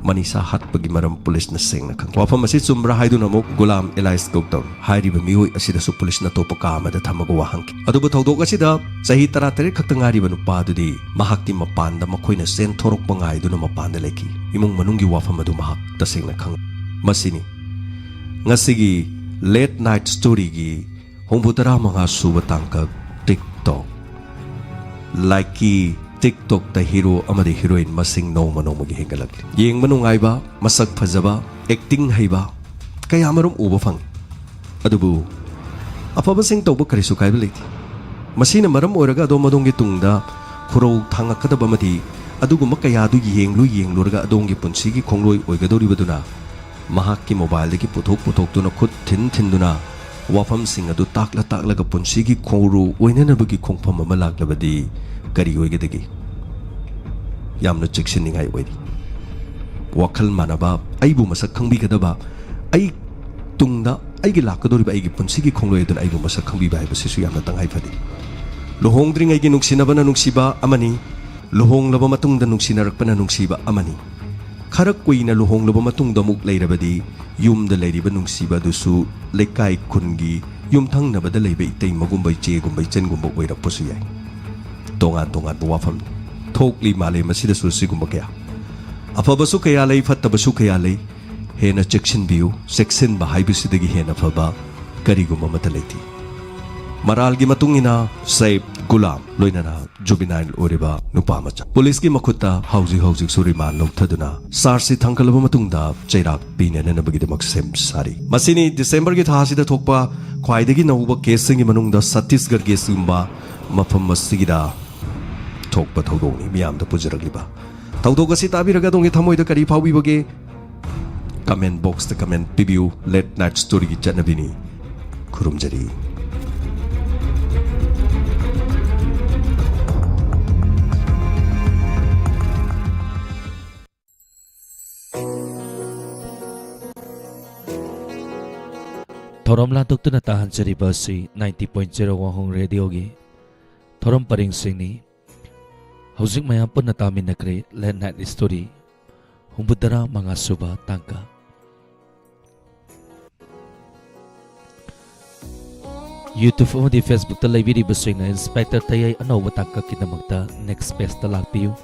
ꯃꯅꯤꯁꯥ ꯍꯥꯠꯄꯒꯤ ꯃꯔꯝ ꯄꯨꯂꯤꯁꯅ ꯁꯦꯡꯅ ꯈꯪꯏ꯫ ꯋꯥꯐꯝ ꯑꯁꯤ ꯆꯨꯝꯕ꯭ꯔꯥ ꯍꯥꯏꯗꯨꯅ ꯑꯃꯨꯛ ꯒꯨꯂꯥꯝ ꯑꯦꯂꯥꯏꯁ ꯒꯧꯇꯝ ꯍꯥꯏꯔꯤꯕ ꯃꯤꯑꯣꯏ ꯑꯁꯤꯗꯁꯨ ꯄꯨꯂꯤꯁꯅ ꯑꯇꯣꯞꯄ ꯀꯥ ꯑꯃꯗ ꯊꯝꯃꯒ ꯋꯥ ꯍꯪꯈꯤ꯫ ꯑꯗꯨꯕꯨ ꯊꯧꯗꯣꯛ ꯑꯁꯤꯗ ꯆꯍꯤ ꯇꯔꯥꯇꯔꯦꯠ ꯈꯛꯇ ꯉꯥꯏꯔꯤꯕ ꯅꯨꯄꯥ ꯑꯗꯨꯗꯤ ꯃꯍꯥꯛꯇꯤ ꯃꯄꯥꯟꯗ ꯃꯈꯣꯏꯅ ꯆꯦꯟꯊꯣꯔꯛꯄ ꯉꯥꯏꯗꯨꯅ ꯃꯄꯥꯟꯗ ꯂꯩꯈꯤ꯫ ꯏꯃꯨꯡ ꯃꯅꯨꯡꯒꯤ ꯋꯥꯐꯝ ꯑꯗꯨ ꯃꯍꯥꯛ ꯇꯁꯦꯡꯅ ꯈꯪ꯫ ꯃꯁꯤꯅꯤ ꯉꯁꯤꯒꯤ ꯂꯦꯠ ꯅꯥꯏꯠ ꯁ꯭ꯇꯣꯔꯤꯒꯤ ꯍꯨꯝꯐꯨ ꯇꯔꯥ ꯃꯉꯥ ꯁꯨꯕ ꯇꯥꯡꯀꯛ꯫ ꯇꯤꯛꯇꯣꯛ꯫ ꯂꯥꯏꯀꯤ ꯇꯤꯛꯇꯣꯛꯇ ꯍꯤꯔꯣ ꯑꯃꯗꯤ ꯍꯤꯔꯣꯏꯟ ꯃꯁꯤꯡ ꯅꯣꯡꯃ ꯅꯣꯡꯃꯒꯤ ꯍꯦꯟꯒꯠꯂꯛꯂꯤ꯫ ꯌꯦꯡꯕ ꯅꯨꯡꯉꯥꯏꯕ, ꯃꯁꯛ ꯐꯖꯕ, ꯑꯦꯛꯇꯤꯡ ꯍꯩꯕ ꯀꯌꯥ ꯑꯃꯔꯣꯝ ꯎꯕ ꯐꯪꯏ꯫ ꯑꯗꯨꯕꯨ ꯑꯐꯕꯁꯤꯡ ꯇꯧꯕ ꯀꯔꯤꯁꯨ ꯀꯥꯏꯕ ꯂꯩꯇꯦ꯫ ꯃꯁꯤꯅ ꯃꯔꯝ ꯑꯣꯏꯔꯒ ꯑꯗꯣꯝ ꯑꯗꯣꯝꯒꯤ ꯇꯨꯡꯗ ꯈꯨꯔꯧ ꯊꯥꯡꯉꯛꯀꯗꯕ ꯑꯃꯗꯤ ꯑꯗꯨꯒꯨꯝꯕ ꯀꯌꯥꯗꯨ ꯌꯦꯡꯂꯨ ꯌꯦꯡꯂꯨꯔꯒ ꯑꯗꯣꯝꯒꯤ ꯄꯨꯟꯁꯤꯒꯤ ꯈꯣꯡꯂꯣꯏ ꯑꯣꯏꯒꯗꯧꯔꯤꯕꯗꯨꯅ ꯃꯍꯥꯛꯀꯤ ꯃꯣꯕꯥꯏꯜꯗꯒꯤ ꯄꯨꯊꯣꯛ ꯄꯨꯊꯣꯛꯇꯨꯅ ꯈꯨꯠ ꯊꯤꯟ ꯊꯤꯟꯗꯨꯅ ꯋꯥꯐꯝꯁꯤꯡ ꯑꯗꯨ ꯇꯥꯛꯂ ꯇꯥꯛꯂꯒ ꯄꯨꯟꯁꯤꯒꯤ ꯈꯣꯡꯎꯔꯨ ꯑꯣꯏꯅꯅꯕꯒꯤ ꯈꯣꯡꯐꯝ ꯑꯃ ꯂꯥꯛꯂꯕꯗꯤ ꯀꯔꯤ ꯑꯣꯏꯒꯗꯒꯦ? ꯌꯥꯝꯅ ꯆꯦꯛꯁꯤꯟꯅꯤꯡꯉꯥꯏ ꯑꯣꯏꯔꯤ꯫ ꯋꯥꯈꯜ ꯃꯥꯟꯅꯕ, ꯑꯩꯕꯨ ꯃꯁꯛ ꯈꯪꯕꯤꯒꯗꯕ, ꯑꯩ ꯇꯨꯡꯗ ꯑꯩꯒꯤ ꯂꯥꯛꯀꯗꯧꯔꯤꯕ ꯑꯩꯒꯤ ꯄꯨꯟꯁꯤꯒꯤ ꯈꯣꯡꯂꯣꯏ ꯑꯗꯨꯅ ꯑꯩꯕꯨ ꯃꯁꯛ ꯈꯪꯕꯤꯕ ꯍꯥꯏꯕꯁꯤꯁꯨ ꯌꯥꯝꯅ ꯇꯉꯥꯏ ꯐꯗꯦ꯫ ꯂꯨꯍꯣꯡꯗ꯭ꯔꯤꯉꯩꯒꯤ ꯅꯨꯡꯁꯤꯅꯕꯅ ꯅꯨꯡꯁꯤꯕ ꯑꯃꯅꯤ, ꯂꯨꯍꯣꯡꯂꯕ ꯃꯇꯨꯡꯗ ꯅꯨꯡꯁꯤꯅꯔꯛꯄꯅ ꯅꯨꯡꯁꯤꯕ ꯑꯃꯅꯤ꯫ ꯈꯔ ꯀꯨꯏꯅ ꯂꯨꯍꯣꯡꯂꯕ ꯃꯇꯨꯡꯗ ꯑꯃꯨꯛ ꯂꯩꯔꯕꯗꯤ, ꯌꯨꯝꯗ ꯂꯩꯔꯤꯕ ꯅꯨꯡꯁꯤꯕ ꯑꯗꯨꯁꯨ ꯂꯩꯀꯥꯏ ꯈꯨꯟꯒꯤ ꯌꯨꯝꯊꯪꯅꯕꯗ ꯂꯩꯕ ꯏꯇꯩꯃꯒꯨꯝꯕ, ꯏꯆꯦꯒꯨꯝꯕ, ꯏꯆꯟꯒꯨꯝꯕ ꯑꯣꯏꯔꯛꯄꯁꯨ ꯌꯥꯏ꯫ ꯇꯣꯉꯥꯟ ꯇꯣꯉꯥꯟꯕ ꯋꯥꯐꯝꯅꯤ꯫ ꯊꯣꯛꯂꯤ ꯃꯥꯂꯦꯝ ꯑꯁꯤꯗꯁꯨ ꯑꯁꯤꯒꯨꯝꯕ ꯀꯌꯥ꯫ ꯑꯐꯕꯁꯨ ꯀꯌꯥ ꯂꯩ, ꯐꯠꯇꯕꯁꯨ ꯀꯌꯥ ꯂꯩ꯫ ꯍꯦꯟꯅ ꯆꯦꯛꯁꯤꯟꯕꯤꯌꯨ꯫ ꯆꯦꯛꯁꯤꯟꯕ ꯍꯥꯏꯕꯁꯤꯗꯒꯤ ꯍꯦꯟꯅ ꯐꯕ ꯀꯔꯤꯒꯨꯝꯕ ꯑꯃꯠꯇ ꯂꯩꯇꯦ꯫ ꯃꯔꯥꯜꯒꯤ ꯃꯇꯨꯡ ꯏꯟꯅ ꯁꯦꯞ ꯒꯨꯂꯥꯝ, ꯂꯣꯏꯅꯅ ꯖꯨꯕꯤꯅꯥꯏꯜ ꯑꯣꯏꯔꯤꯕ ꯅꯨꯄꯥ ꯃꯆꯥ, ꯄꯨꯂꯤꯁꯀꯤ ꯃꯈꯨꯠꯇ ꯍꯧꯖꯤꯛ ꯍꯧꯖꯤꯛꯁꯨ ꯔꯤꯃꯥꯟ ꯂꯧꯊꯗꯨꯅ ꯆꯥꯔꯖꯁꯤ ꯊꯥꯡꯒꯠꯂꯕ ꯃꯇꯨꯡꯗ ꯆꯩꯔꯥꯛ ꯄꯤꯅꯅꯕꯒꯤꯗꯃꯛ ꯁꯦꯝ ꯁꯥꯔꯤ꯫ ꯃꯁꯤꯅꯤ ꯗꯤꯁꯦꯝꯕꯔꯒꯤ ꯊꯥ ꯑꯁꯤꯗ ꯊꯣꯛꯄ ꯈ꯭ꯋꯥꯏꯗꯒꯤ ꯅꯧꯕ ꯀꯦꯁꯁꯤꯡꯒꯤ ꯃꯅꯨꯡꯗ ꯁꯠꯇꯤꯁꯒꯔꯒꯤ ꯑꯁꯤꯒꯨꯝꯕ ꯃꯐꯝ ꯑꯁꯤꯒꯤꯗ ꯊꯣꯛꯄ ꯊꯧꯗꯣꯛꯅꯤ ꯃꯤꯌꯥꯝꯗ ꯄꯨꯖꯔꯛꯂꯤꯕ꯫ ꯊꯧꯗꯣꯛ ꯑꯁꯤ ꯇꯥꯕꯤꯔꯒ ꯑꯗꯣꯝꯒꯤ ꯊꯃꯣꯏꯗ ꯀꯔꯤ ꯐꯥꯎꯕꯤꯕꯒꯦ? ꯀꯃꯦꯟ ꯕꯣꯛꯁꯇ ꯀꯃꯦꯟ ꯄꯤꯕꯤꯌꯨ꯫ ꯂꯦꯠ ꯅꯥꯏꯠ ꯁ꯭ꯇꯣꯔꯤꯒꯤ ꯆꯠꯅꯕꯤꯅꯤ꯫ ꯈꯨꯔꯨꯝꯖꯔꯤ꯫ ꯊꯧꯔꯝ ꯂꯥꯟꯊꯣꯛꯇꯨꯅ ꯇꯥꯍꯟꯖꯔꯤꯕ ꯑꯁꯤ ninety point zero ꯋꯥꯍꯣꯡ ꯔꯦꯗꯤꯑꯣꯒꯤ ꯊꯧꯔꯝ ꯄꯔꯤꯡꯁꯤꯡꯅꯤ꯫ ꯍꯧꯖꯤꯛ ꯃꯌꯥꯝ ꯄꯨꯟꯅ ꯇꯥꯃꯤꯟꯅꯈ꯭ꯔꯦ ꯂꯦꯠ ꯅꯥꯏꯠ ꯁ꯭ꯇꯣꯔꯤ ꯍꯨꯝꯐꯨꯇꯔꯥ ꯃꯉꯥ ꯁꯨꯕ ꯇꯥꯡꯀꯛ꯫ YouTube ꯑꯃꯗꯤ Facebook ꯂꯩꯕꯤꯔꯤꯕꯁꯤꯡꯅ ꯏꯟꯁꯄꯦꯛꯇꯔ ꯇꯌꯥꯏ ꯑꯅꯧꯕ ꯇꯥꯡꯀꯛꯀꯤꯗꯃꯛꯇ ꯅꯦꯛꯁ ꯄꯦꯖꯇ ꯂꯥꯛꯄꯤꯌꯨ꯫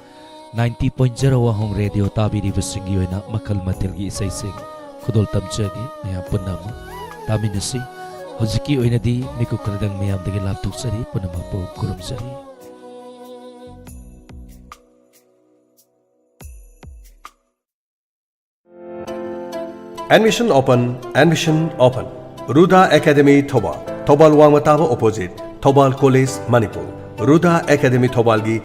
Ninety point zero ꯋꯥꯍꯣꯡ ꯔꯦꯗꯤꯑꯣ ꯇꯥꯕꯤꯔꯤꯕꯁꯤꯡꯒꯤ ꯑꯣꯏꯅ ꯃꯈꯜ ꯃꯊꯦꯜꯒꯤ ꯏꯁꯩꯁꯤꯡ ꯈꯨꯗꯣꯜ ꯇꯝꯖꯒꯦ꯫ ꯃꯌꯥꯝ ꯄꯨꯟꯅ ꯑꯃꯨꯛ ꯇꯥꯃꯤꯟꯅꯁꯤ꯫ ꯍꯧꯖꯤꯛꯀꯤ ꯑꯣꯏꯅꯗꯤ ꯃꯤꯀꯨꯞ ꯈꯔꯗꯪ ꯃꯌꯥꯝꯗꯒꯤ ꯂꯥꯞꯊꯣꯛꯆꯔꯤ꯫ ꯄꯨꯝꯅꯃꯛꯄꯨ ꯈꯨꯔꯨꯝꯖꯔꯤ꯫ Admission open, admission open. Ruda academy Thoubal, Thoubal ꯋꯥꯡꯃ ꯇꯥꯕ opposite, Thoubal college, Manipur. Ruda academy ꯊꯧꯕꯥꯜꯒꯤ